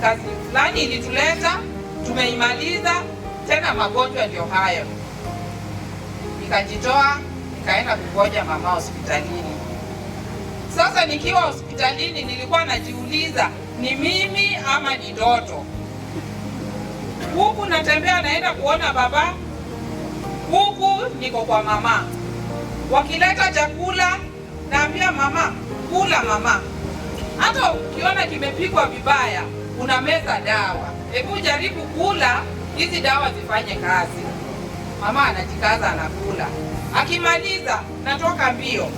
Kazi fulani ilituleta, tumeimaliza, tena magonjwa ndio hayo. Nikajitoa, Nikaenda kungoja mama hospitalini. Sasa nikiwa hospitalini nilikuwa najiuliza ni mimi ama ni ndoto. Huku natembea naenda kuona baba, huku niko kwa mama. Wakileta chakula naambia mama, kula mama. Hata ukiona kimepikwa vibaya, unameza dawa. Hebu jaribu kula, hizi dawa zifanye kazi. Mama anajikaza anakula. Akimaliza natoka mbio.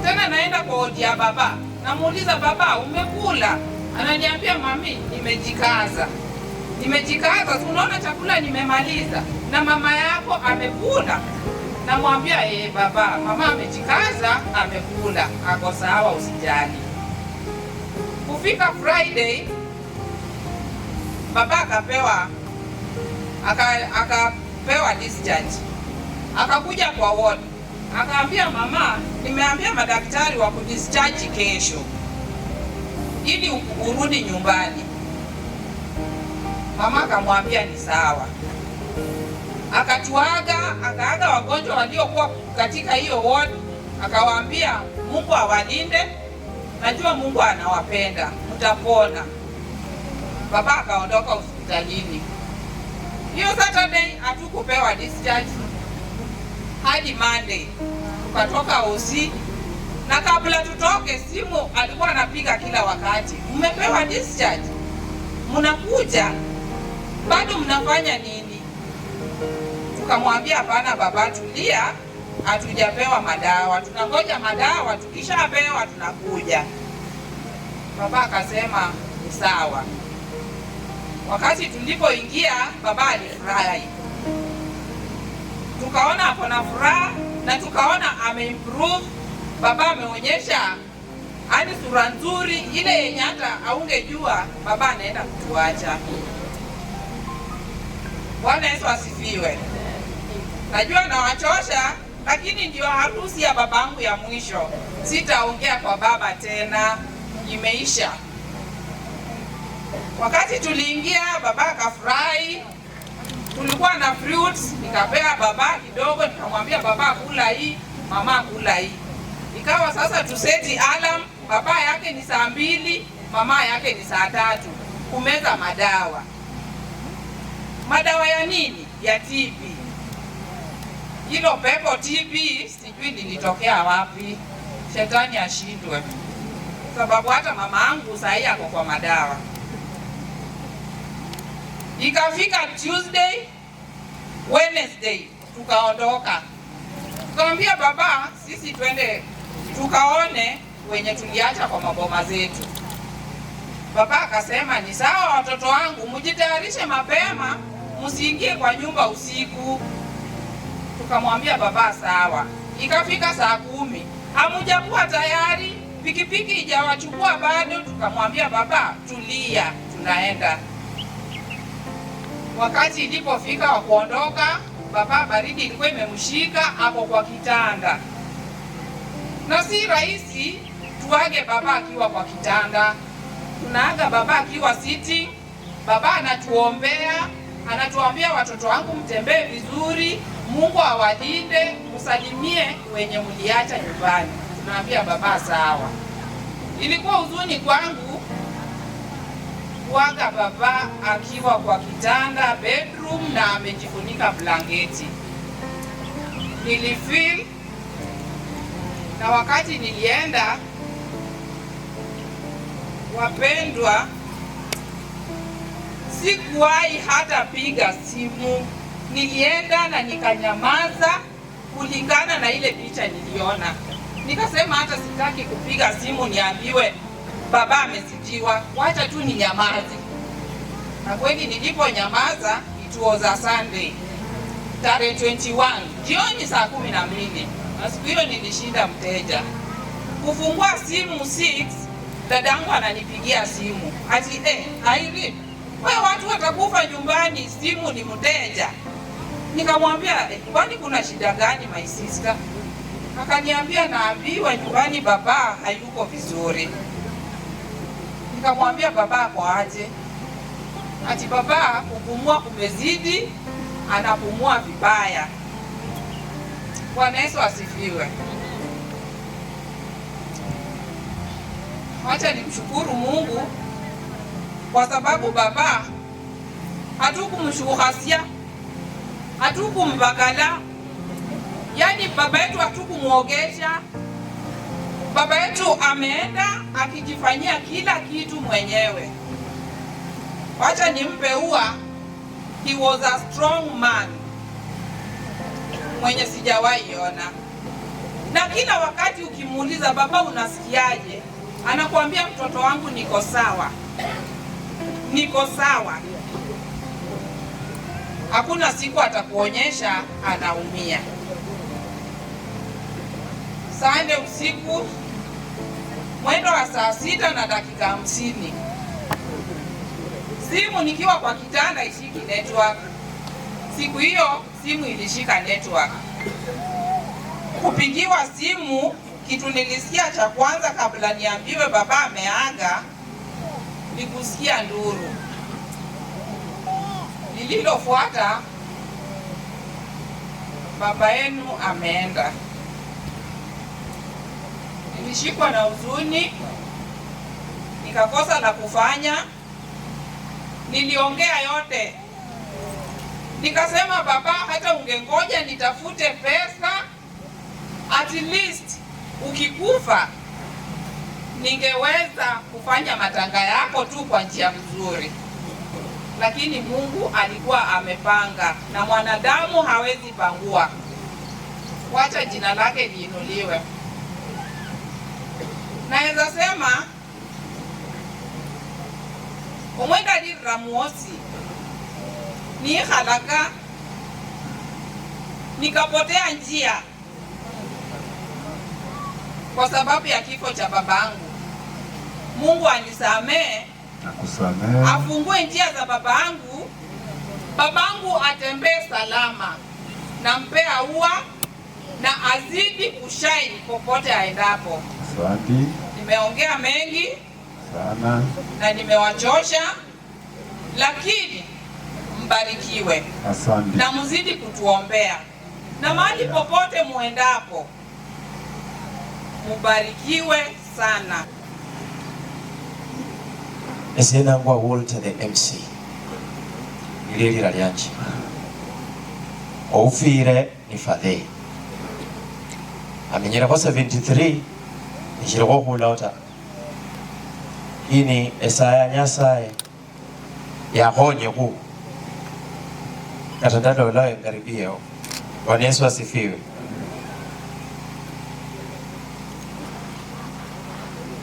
Tena naenda kwa wodi ya baba. Namuuliza baba, umekula? Ananiambia mami, nimejikaza. Nimejikaza, si unaona chakula nimemaliza. Na mama yako amekula. Namwambia baba, mama amejikaza, amekula. Ako sawa, usijali. Kufika Friday, baba akapewa discharge. Akakuja kwa ward. Akaambia mama, nimeambia madaktari wa kudischarge kesho ili urudi nyumbani. Mama akamwambia ni sawa. Akatuaga, akaaga wagonjwa waliokuwa katika hiyo ward, akawaambia Mungu awalinde, najua Mungu anawapenda, mtapona. Baba akaondoka hospitalini. Hiyo Saturday hatukupewa discharge hadi Monday. Tukatoka OC, na kabla tutoke simu alikuwa anapiga kila wakati. Mmepewa discharge? Mnakuja? Bado mnafanya nini? Tukamwambia hapana baba, tulia, hatujapewa madawa, tunangoja madawa, tukishapewa tunakuja. Baba akasema ni sawa. Wakati tulipoingia baba alifurahi. Tukaona hapo na furaha na tukaona ameimprove. Baba ameonyesha hadi sura nzuri ile yenye hata haungejua baba anaenda kutuacha. Bwana Yesu asifiwe. Najua nawachosha, lakini ndio harusi ya babangu ya mwisho. Sitaongea kwa baba tena, imeisha. Wakati tuliingia baba akafurahi. Tulikuwa na fruits, nikapea baba kidogo, nikamwambia baba kula hii, mama kula hii. Ikawa sasa tuseti alarm, baba yake ni saa 2, mama yake ni saa 3, kumeza madawa. Madawa ya nini? Ya TB. Hilo pepo TB sijui lilitokea wapi. Shetani ashindwe. Sababu hata mama angu sahi ako kwa madawa. Ikafika Tuesday, Wednesday tukaondoka. Tukamwambia baba sisi twende tukaone wenye tuliacha kwa maboma zetu. Baba akasema ni sawa watoto wangu, mjitayarishe mapema, msiingie kwa nyumba usiku. Tukamwambia baba sawa. Ikafika saa 10, hamujakuwa tayari, pikipiki ijawachukua bado. Tukamwambia baba tulia, tunaenda. Wakati ilipofika wa kuondoka, baba baridi ilikuwa imemshika, ako kwa kitanda. Na si rahisi tuage baba akiwa kwa kitanda. Tunaaga baba akiwa sitting, baba anatuombea, anatuambia watoto wangu mtembee vizuri, Mungu awalinde, msalimie wenye mliacha nyumbani. Tunaambia baba sawa. Ilikuwa huzuni kwangu kuaga baba akiwa kwa kitanda bedroom na amejifunika blanketi. Nilifeel, na wakati nilienda, wapendwa, sikuwahi hata piga simu. Nilienda na nikanyamaza kulingana na ile picha niliona. Nikasema hata sitaki kupiga simu niambiwe baba amezidiwa, wacha tu ninyamaze. Na kweli niliponyamaza, it was a Sunday, tarehe 21 jioni saa 12. Na siku hiyo nilishinda mteja. Kufungua simu 6, dadangu ananipigia simu ati Irene, wewe watu watakufa nyumbani, simu ni mteja. Nikamwambia kwani kuna shida gani my sister? Akaniambia naambiwa nyumbani baba hayuko vizuri. Nikamwambia baba kwa aje? Ati baba kupumua kumezidi, anapumua vibaya. Bwana Yesu asifiwe. Wacha nimshukuru Mungu kwa sababu baba hatukumshuhasia, hatukumbagala, yani baba yetu hatukumuogesha. Baba yetu ameenda akijifanyia kila kitu mwenyewe. Wacha nimpe ua, he was a strong man mwenye sijawahi ona, na kila wakati ukimuuliza baba, unasikiaje? Anakuambia mtoto wangu, niko sawa, niko sawa. Hakuna siku atakuonyesha anaumia. Sande usiku mwendo wa 6:50, simu nikiwa kwa kitanda ishiki network. Siku hiyo simu ilishika network. Kupigiwa simu, kitu nilisikia cha kwanza kabla niambiwe baba ameaga ni kusikia nduru. Lililofuata, baba yenu ameenda. Nilishikwa na huzuni, nikakosa la kufanya. Niliongea yote, nikasema baba, hata ungengoja nitafute pesa, at least ukikufa ningeweza kufanya matanga yako tu kwa njia mzuri. Lakini Mungu alikuwa amepanga na mwanadamu hawezi pangua. Wacha jina lake liinuliwe. Naweza sema omwenda lirra muosi niikhalaka nikapotea njia kwa sababu ya kifo cha babangu. Mungu anisamee, Akusamee, afungue njia za babangu, babangu atembee salama, nampea ua na azidi kushine popote aendapo. Asante Nimeongea mengi sana na nimewachosha, lakini mbarikiwe. Asante. Na mzidi kutuombea, na mahali popote muendapo mubarikiwe sana. Esenangwa Walter the MC ililira lyanje oufire ni fadhe amenyerako 73 nishiriko khulawo ta ini esaya nyasaye yakhonyeku kata ndalolayo ngaribiewo. Bwana Yesu asifiwe.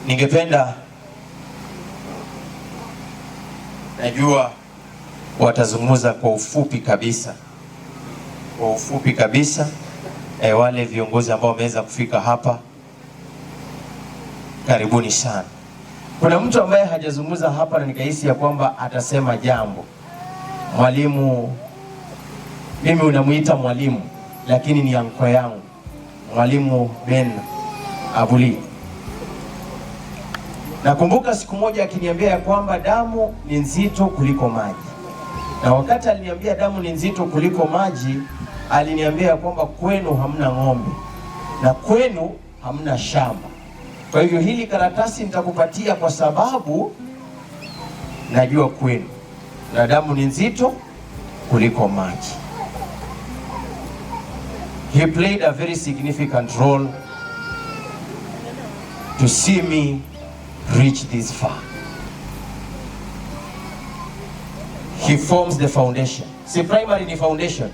Ningependa, najua watazungumza kwa ufupi kabisa, kwa ufupi kabisa. Wale viongozi ambao wameweza kufika hapa, karibuni sana. Kuna mtu ambaye hajazungumza hapa na nikahisi ya kwamba atasema jambo. Mwalimu, mimi unamuita mwalimu, lakini ni anko yangu, Mwalimu Ben Abuli. Nakumbuka siku moja akiniambia ya kwamba damu ni nzito kuliko maji. Na wakati aliniambia damu ni nzito kuliko maji, aliniambia ya kwamba kwenu hamna ng'ombe na kwenu hamna shamba. Kwa hivyo hili karatasi nitakupatia kwa sababu najua kwenu na damu ni nzito kuliko maji. He played a very significant role to see me reach this far. He forms the foundation. Si primary ni foundation.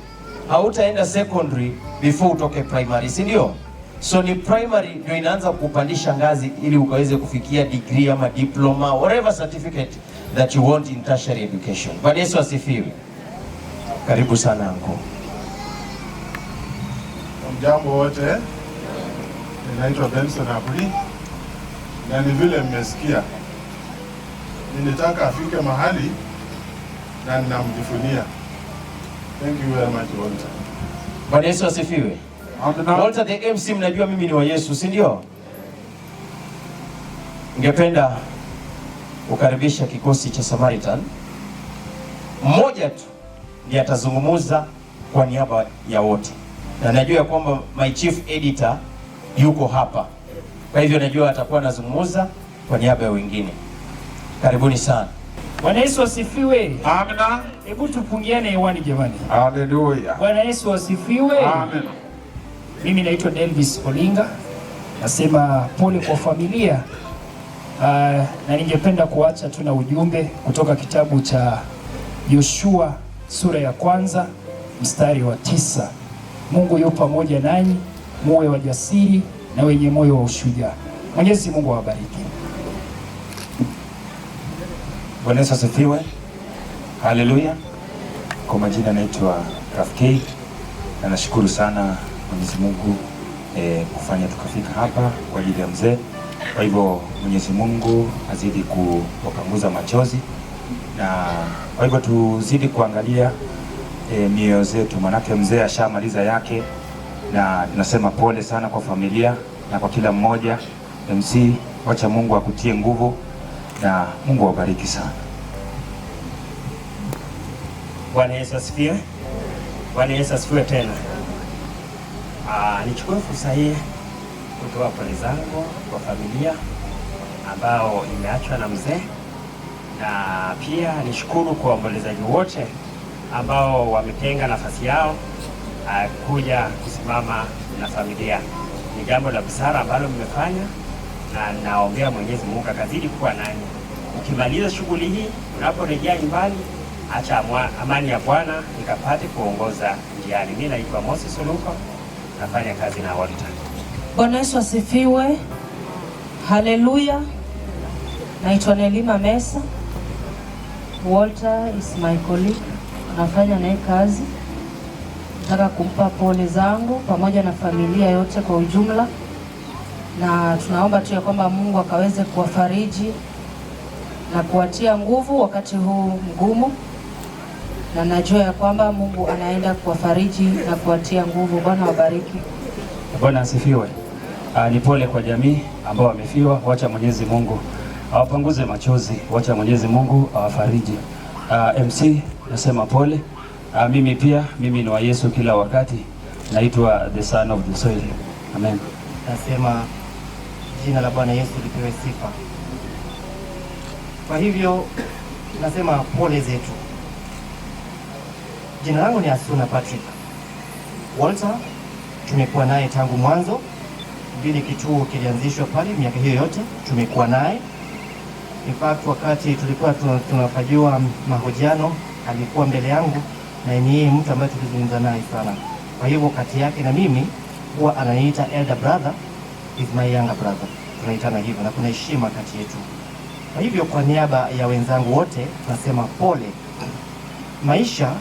Hautaenda secondary before utoke primary, si ndio? So ni primary ndio inaanza kupandisha ngazi ili ukaweze kufikia degree ama diploma, whatever certificate that you want in tertiary education. Bwana Yesu asifiwe. Karibu sana anko. Mjambo wote, ninaitwa Benson Abuli, na ni vile mmesikia, nilitaka afike mahali na ninamjivunia. Thank you very much, Walter. Bwana Yesu asifiwe. Walter the MC, mnajua mimi ni wa Yesu, si ndio? Ningependa kukaribisha kikosi cha Samaritan. Mmoja tu ndiye atazungumza kwa niaba ya wote. Na najua kwamba my chief editor yuko hapa, kwa hivyo najua atakuwa anazungumza kwa niaba ya wengine. Karibuni sana. Bwana Yesu asifiwe. Amina. Hebu tupungiane hewani jamani. Haleluya. Bwana Yesu asifiwe. Amen. Mimi naitwa Delvis Olinga, nasema pole kwa familia. Na ningependa kuacha tu na ujumbe kutoka kitabu cha Yoshua sura ya 1 mstari wa 9. Mungu yu pamoja nanyi, muwe wajasiri na wenye moyo wa ushujaa. Mwenyezi Mungu awabariki. Bwana Yesu asifiwe. Haleluya. Kwa majina naitwa Rafiki na nashukuru sana Mwenyezi Mungu kufanya tukafika hapa kwa ajili ya mzee. Kwa hivyo Mwenyezi Mungu azidi kuwapanguza machozi, na kwa hivyo tuzidi kuangalia mioyo zetu, manake mzee ashamaliza yake, na tunasema pole sana kwa familia na kwa kila mmoja. MC, wacha Mungu akutie nguvu na Mungu awabariki sana. Bwana Yesu asifiwe. Bwana Yesu asifiwe tena. Nichukue fursa hii kutoa pole zangu kwa familia ambao imeachwa na mzee, na pia nishukuru kwa waombolezaji wote ambao wametenga nafasi yao kuja kusimama na familia. Ni jambo la busara ambalo mmefanya, na naombea Mwenyezi Mungu akazidi kuwa nanyi. Ukimaliza shughuli hii, unaporejea nyumbani, acha amani ya Bwana ikapate kuongoza njiani. Mimi naitwa Moses Suluko, nafanya kazi na Walter. Bwana Yesu asifiwe. Haleluya. Naitwa Nelima Mesa. Walter is my colleague. Nafanya naye kazi. Nataka kumpa pole zangu pamoja na familia yote kwa ujumla. Na tunaomba tu ya kwamba Mungu akaweze kuwafariji na kuwatia nguvu wakati huu mgumu. Na najua ya kwamba Mungu anaenda kuwafariji na kuwatia nguvu. Bwana wabariki. Bwana asifiwe. Ni pole kwa jamii ambao wamefiwa. Wacha Mwenyezi Mungu awapanguze machozi, wacha Mwenyezi Mungu awafariji. MC nasema pole. Mimi pia, mimi ni wa Yesu kila wakati. Naitwa the son of the soil. Amen. Nasema jina la Bwana Yesu lipewe sifa. Kwa hivyo nasema pole zetu. Jina langu ni Asuna Patrick. Walter tumekuwa naye tangu mwanzo, vile kituo kilianzishwa pale, miaka hiyo yote tumekuwa naye. In fact, wakati tulikuwa tunafanyiwa mahojiano alikuwa mbele yangu, na ni yeye mtu ambaye tulizungumza naye sana. Kwa hivyo kati yake na mimi huwa ananiita elder brother, is my younger brother. Tunaitana hivyo na kuna heshima kati yetu. Kwa hivyo kwa niaba ya wenzangu wote nasema pole. Maisha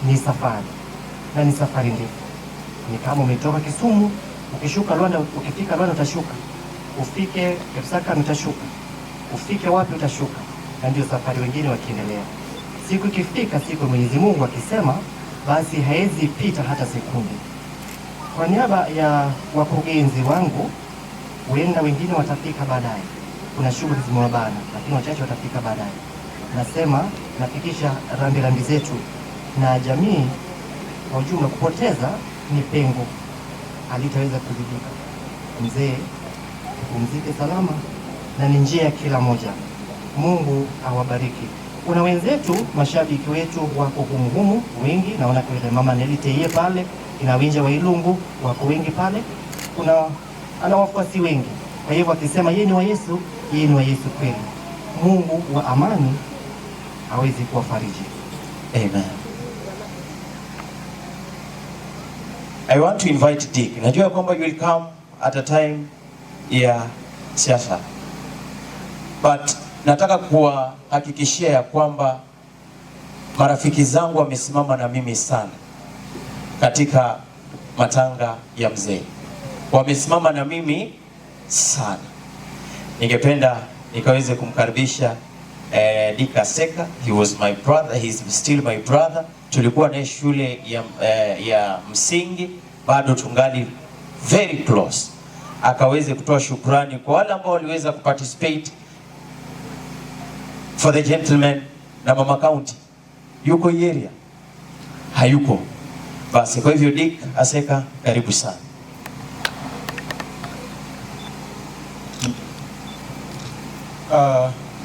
ni safari, na ni safari ndefu. Ni kama umetoka Kisumu, ukishuka Rwanda, ukifika Rwanda utashuka, ufike Lusaka utashuka, ufike wapi utashuka, na ndio safari wengine wakiendelea. Siku ikifika, siku Mwenyezi Mungu akisema, basi haezi pita hata sekunde. Kwa niaba ya wakurugenzi wangu, huenda wengine watafika baadaye, kuna shughuli zimewabana, lakini wachache watafika baadaye. Nasema nafikisha rambirambi zetu na jamii kwa ujumla. Kupoteza ni pengo halitaweza kuzibika. Mzee pumzike salama, na ni njia ya kila moja. Mungu awabariki. Kuna wenzetu mashabiki wetu wako humuhumu wengi, naona kwa mama Nelly Teiye pale, ina Winja wa Ilungu wako wengi pale, kuna ana wafuasi wengi. Kwa hivyo akisema yeye ni wa Yesu, yeye ni wa Yesu kweli. Mungu wa amani aweze kuwafariji. Amen. I want to invite Dick. Najua kwamba you will come at a time ya siasa. But nataka kuwahakikishia ya kwamba marafiki zangu wamesimama na mimi sana katika matanga ya mzee. Wamesimama na mimi sana. Ningependa nikaweze kumkaribisha Dick Aseka. He was my brother, he's still my brother. Tulikuwa naye shule ya msingi, bado tungali very close. Akaweze kutoa shukrani kwa wale ambao waliweza kuparticipate for the gentleman na Mama County. Yuko area? Hayuko. Basi kwa hivyo Dick Aseka, karibu sana.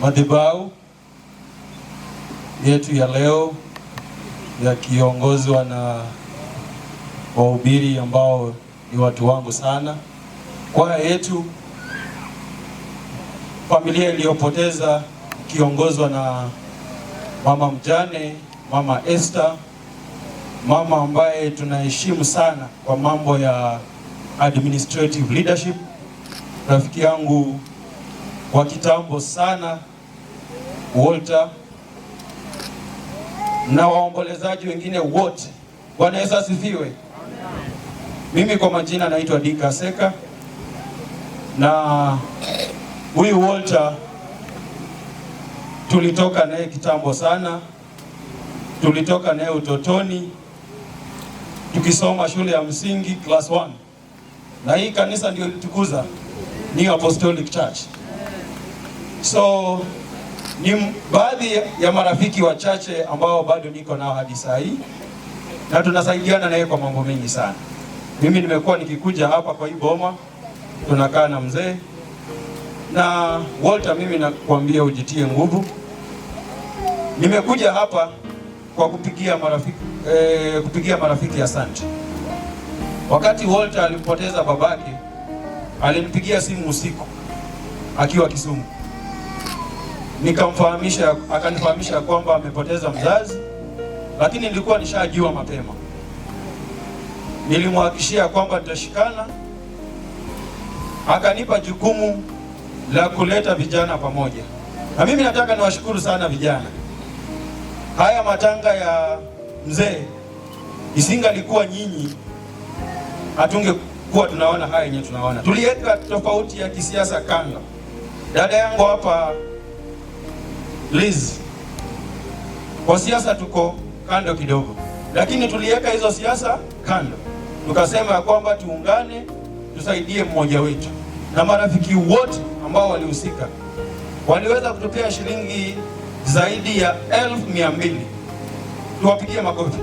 Madhabahu yetu ya leo yakiongozwa na wahubiri ambao ni watu wangu sana, kwaya yetu, familia iliyopoteza ikiongozwa na mama mjane, mama Esther, mama ambaye tunaheshimu sana kwa mambo ya administrative leadership, rafiki yangu wa kitambo sana Walter, na waombolezaji wengine wote. Bwana Yesu asifiwe. Mimi kwa majina naitwa Dick Aseka, na huyu Walter tulitoka naye kitambo sana, tulitoka naye utotoni tukisoma shule ya msingi class 1, na hii kanisa ndio ilitukuza, New Apostolic Church. So ni baadhi ya marafiki wachache ambao bado niko nao hadi saa hii, na tunasaidiana naye kwa mambo mengi sana. Mimi nimekuwa nikikuja hapa kwa hii boma, tunakaa na mzee na Walter. Mimi nakwambia ujitie nguvu. Nimekuja hapa kwa kupigia marafiki asante. Wakati Walter alimpoteza babake, alinipigia simu usiku akiwa Kisumu, nikamfahamisha, akanifahamisha kwamba amepoteza mzazi, lakini nilikuwa nishajua mapema. Nilimhakikishia kwamba tutashikana. Akanipa jukumu la kuleta vijana pamoja, na mimi nataka niwashukuru sana vijana. Haya matanga ya mzee, isingalikuwa nyinyi, hatungekuwa tunaona haya yenye tunaona. Tuliweka tofauti ya kisiasa kando. Dada yangu hapa Liz, kwa siasa tuko kando kidogo, lakini tuliweka hizo siasa kando, tukasema ya kwamba tuungane, tusaidie mmoja wetu, na marafiki wote ambao walihusika waliweza kutupea shilingi zaidi ya 200,000. Tuwapigie makofi.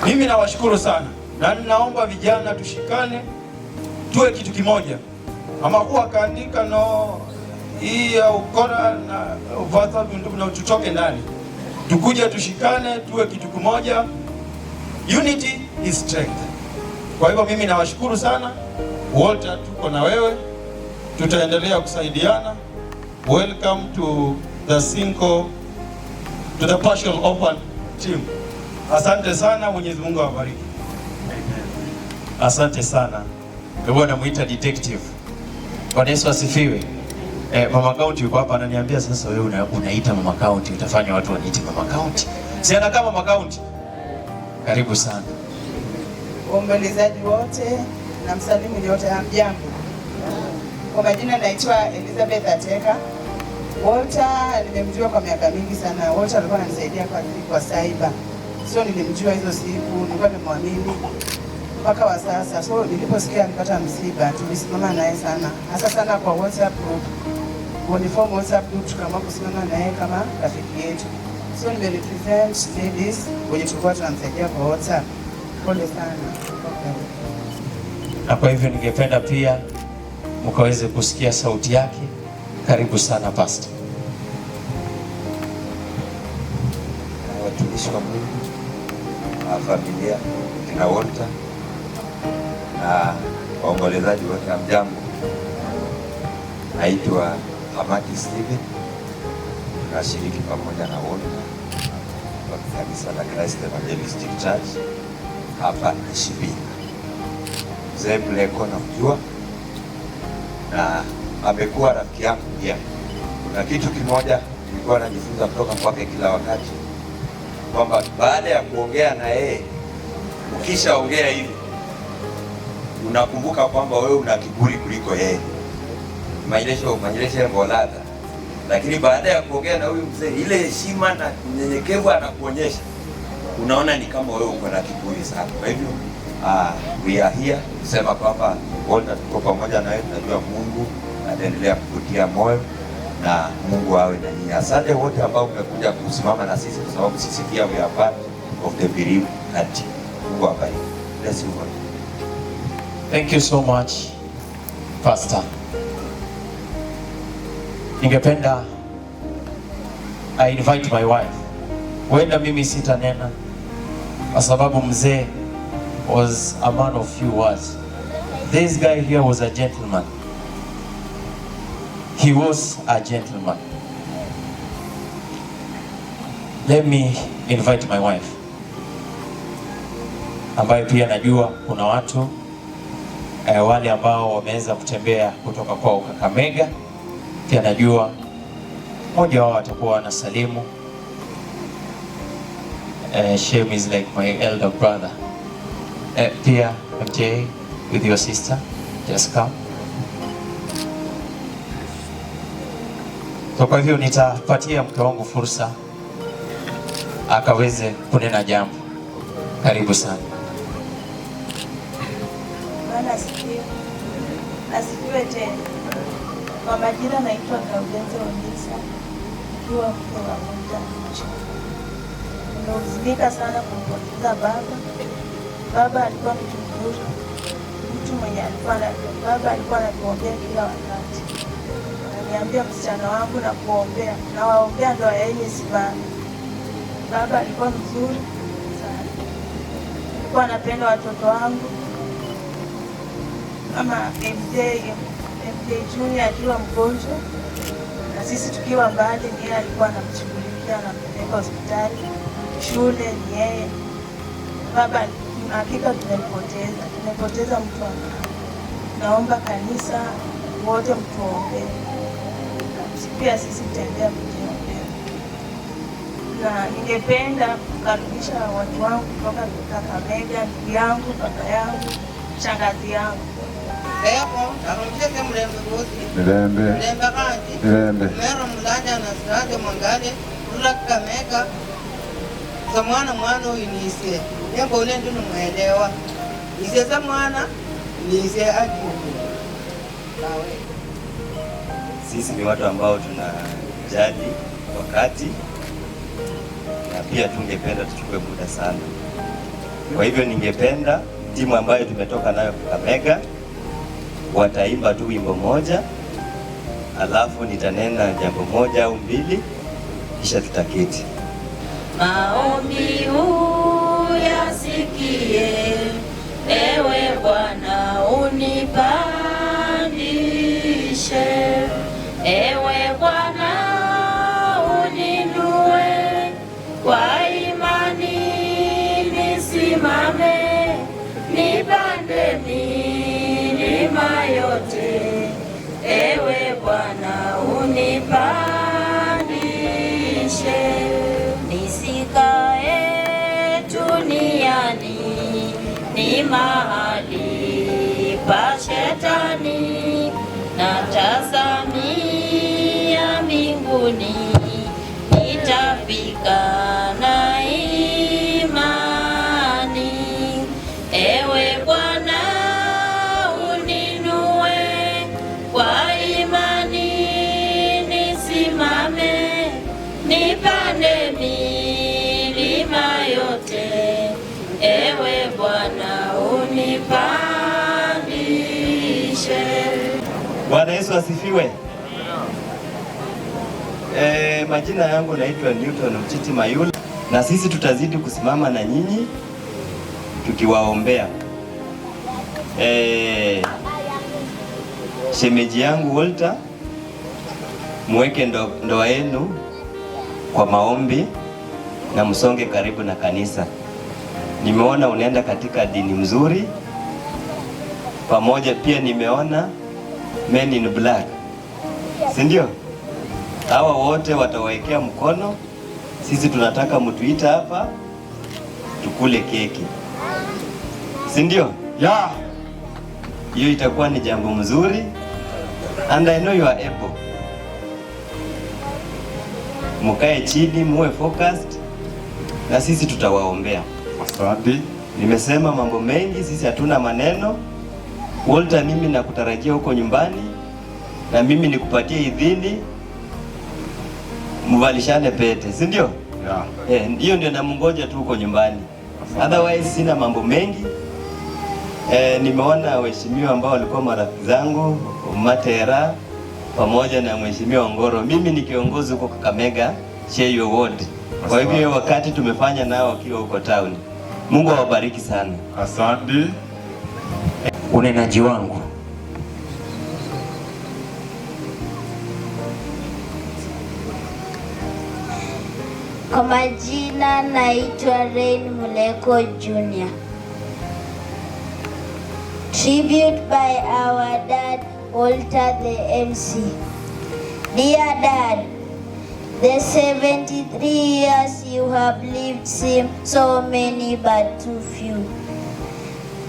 Mimi nawashukuru sana, na ninaomba vijana tushikane, tuwe kitu kimoja. Ama kuwa kaandika no hii ya ukora na uvata na tutoke ndani, tukuje tushikane, tuwe kitu kimoja. Unity is strength. Kwa hivyo mimi nawashukuru sana Walter, tuko na wewe, tutaendelea kusaidiana. Welcome to the Cinco, to the Partial Orphan team. Asante sana, Mwenyezi Mungu awabariki. Asante sana. Wewe unamuita detective. Bwana Yesu asifiwe. Mama County yuko hapa ananiambia sasa wewe unaita Mama County, utafanya watu waniite Mama County. Si anakaa Mama County. Karibu sana. Waombolezaji wote na msalimu nyote, hamjambo. Kwa majina naitwa Elizabeth Ateka. Walter nimemjua kwa miaka mingi sana. Walter alikuwa ananisaidia kwa cyber. So nilimjua hizo siku, nilikuwa nimemwamini mpaka wa sasa. So niliposikia alipata msiba, tulisimama naye sana. Hasa sana kwa WhatsApp group. Uniform WhatsApp group tukaamua kusimama naye kama rafiki yetu. So nimerepresent ladies wenye tulikuwa tunamsaidia kwa WhatsApp. Pole sana. Na kwa hivyo ningependa pia mkaweze kusikia sauti yake. Karibu sana Pastor. Watumishi wa Mungu na familia kina Walter na waombolezaji wote, hamjambo. Naitwa Hamaki Steven, tunashiriki pamoja na Walter kwa kanisa la Christ Evangelistic Church hapa Ishibinga. Mzee Mleko namjua na amekuwa rafiki yangu pia. Kuna kitu kimoja nilikuwa najifunza kutoka kwake kila wakati, kwamba baada ya kuongea na yeye, ukishaongea hivi unakumbuka kwamba wewe una kiburi kuliko yeye, majelesho mbolata. Lakini baada ya kuongea na huyu mzee, ile heshima na unyenyekevu anakuonyesha, unaona ni kama wewe uko na kiburi sana. Kwa hivyo we are here kusema kwamba wote tuko pamoja na wewe, tunajua Mungu ataendelea kukutia moyo na Mungu awe na nyinyi. Asante wote ambao mmekuja kusimama na sisi, kwa sababu sisi pia we are part of the bereaved auntie. Mungu awabariki. Bless you all. Thank you so much, Pastor. Ningependa I invite my wife. Huenda mimi sitanena kwa sababu mzee was a man of few words. This guy here was a gentleman. He was a gentleman. Let me invite my wife, ambaye pia najua kuna watu wale ambao wameweza kutembea kutoka kwao Kakamega, pia najua mmoja wao atakuwa anasalimu. Shem is like my elder brother. Pia MJ with your sister, just come. So kwa hivyo nitapatia mke wangu fursa akaweze kunena jambo. Karibu sana. Bwana asifiwe. Asifiwe tena. Kwa majina naitwa Gaudenza Onisa, nikiwa mke wa Walter Mchunga. Nimehuzunika sana kumpoteza baba. Baba alikuwa mtu mzuri, mtu mwenye alikuwa na baba alikuwa anatuombea kila wakati. Ananiambia, msichana wangu, na kuombea, nawaombea ndoa yenu isimame. Baba alikuwa mzuri sana, alikuwa anapenda watoto wangu kama MJ Junior akiwa mgonjwa na sisi tukiwa mbali, ni yeye alikuwa anamshughulikia, anampeleka hospitali, shule ni yeye. Baba hakika tumempoteza mtu wa maana. Naomba kanisa wote mtuombee, pia sisi tutaendelea kujiombea, na ningependa kukaribisha watu wangu kutoka Kakamega, ndugu yangu, baba yangu, shangazi yangu. Leo narumisheke mulembe gosi. Milembe. Mulembe kandi. Milembe. Mero mulanja na sirande mwangale rula Kakamega. Samwana mwana uyu niise. Nembo ule ndio mwelewa. Niise samwana niise ajuku. Bawe. Sisi ni watu ambao tunajali wakati na pia tungependa tuchukue muda sana. Kwa hivyo ningependa timu ambayo tumetoka nayo Kakamega wataimba tu wimbo moja, alafu nitanena jambo moja au mbili, kisha tutaketi. Maombi uyasikie, ewe Bwana unipandishe, ewe Bwana uninue, kwa imani nisimame, nipande milima yote, ewe Bwana unipandishe. Nisikae duniani, ni mahali pa shetani, natazamia mbinguni, nitafika na imani. Ewe Bwana uninue, kwa imani nisimame, nipande milima yote, ewe Bwana unipandishe. Bwana Yesu asifiwe. Majina yangu naitwa Newton Mchiti Mayula, na sisi tutazidi kusimama na nyinyi tukiwaombea. Shemeji yangu Walter, muweke ndoa yenu kwa maombi na msonge karibu na kanisa. Nimeona unaenda katika dini mzuri, pamoja pia nimeona Men in Black, si ndio? Hawa wote watawekea mkono. Sisi tunataka mtuita hapa tukule keki, si ndio? Yeah. Hiyo itakuwa ni jambo mzuri, and I know you are able. Mukae chini, muwe focused, na sisi tutawaombea. Asante. Nimesema mambo mengi, sisi hatuna maneno. Walter, mimi nakutarajia huko nyumbani, na mimi nikupatie idhini mvalishane pete, si ndio? Yeah. Hiyo ndio namngoja tu huko nyumbani. Otherwise sina mambo mengi. Nimeona waheshimiwa ambao walikuwa marafiki zangu Matera pamoja na mheshimiwa Ngoro. Mimi ni kiongozi huko Kakamega Cheyo Ward. Kwa hivyo wakati tumefanya nao wakiwa huko town. Mungu awabariki sana. Asante. Unenaji wangu Kwa majina naitwa Rain Muleko Jr. Tribute by our dad, Walter the MC. Dear Dad, the 73 years you have lived seem so many but too few.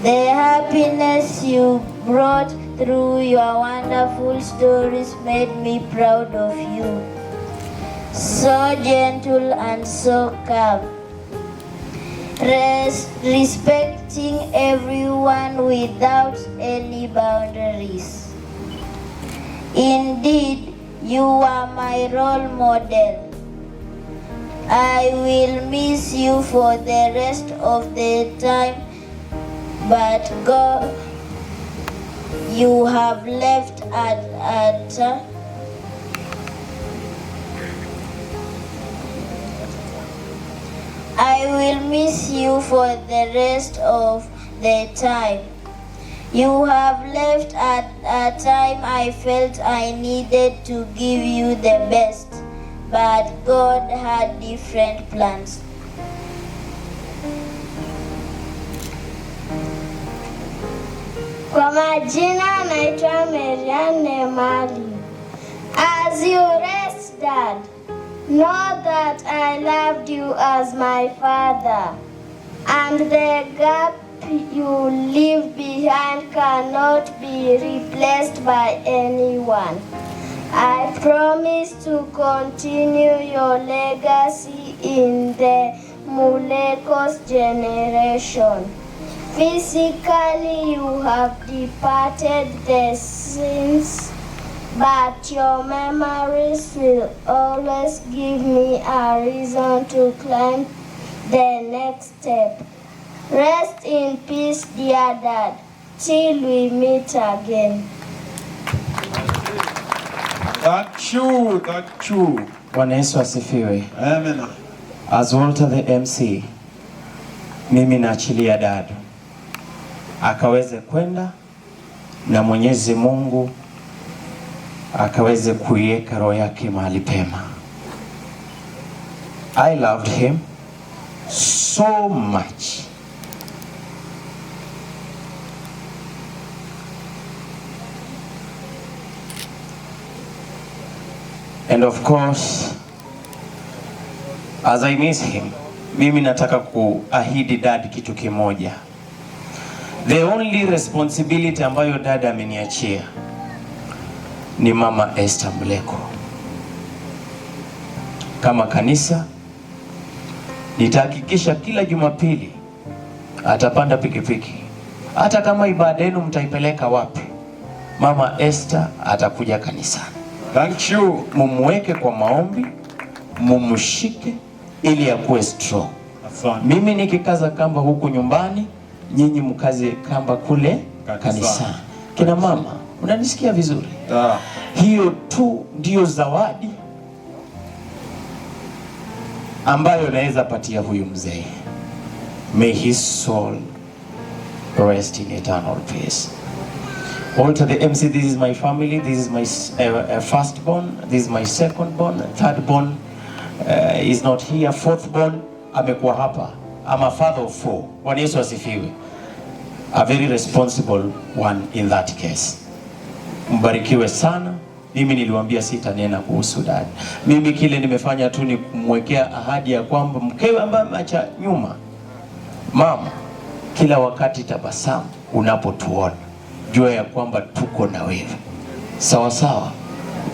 The happiness you brought through your wonderful stories made me proud of you. So gentle and so calm. Respecting everyone without any boundaries. Indeed, you are my role model. I will miss you for the rest of the time, but God, you have left at a I will miss you for the rest of the time. You have left at a time I felt I needed to give you the best, but God had different plans. Kwa majina naitwa Marianne Mali. As you rest, Dad, know that I loved you as my father, and the gap you leave behind cannot be replaced by anyone. I promise to continue your legacy in the Mulekos generation. Physically, you have departed the sins, but your memories will always give me a reason to climb the next step. Rest in peace, dear Dad, till we meet again. Thank you, thank you. Bwana Yesu asifiwe. Amen. As Walter the MC, mimi naachilia dad akaweze kwenda na Mwenyezi Mungu akaweze kuiweka roho yake mahali pema. I loved him so much. And of course, as I miss him, mimi nataka kuahidi dad kitu kimoja. The only responsibility ambayo dad ameniachia ni Mama Esther Muleko. Kama kanisa nitahakikisha kila Jumapili atapanda pikipiki. Hata kama ibada yenu mtaipeleka wapi, Mama Esther atakuja kanisani. Thank you. Mumweke kwa maombi, mumshike ili akuwe strong. Asante. Mimi nikikaza kamba huku nyumbani, nyinyi mkaze kamba kule kanisani. Kina mama, unanisikia vizuri? Hiyo tu ndio zawadi ambayo naweza patia huyu mzee. May his soul rest in eternal peace. Walter the MC, this is my family, this is my firstborn, this is my secondborn, thirdborn is not here, fourthborn amekuwa hapa. I'm a father of four. Bwana Yesu asifiwe. A very responsible one in that case. Mbarikiwe sana. Mimi niliwaambia sitanena kuhusu dad. Mimi kile nimefanya tu ni kumwekea ahadi ya kwamba mkewe ambaye ameacha nyuma, mama, kila wakati tabasamu unapotuona, jua ya kwamba tuko na wewe. Sawa sawa?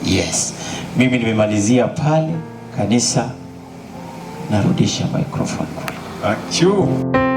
Yes. Mimi nimemalizia pale kanisa, narudisha microphone kwenu. Thank you.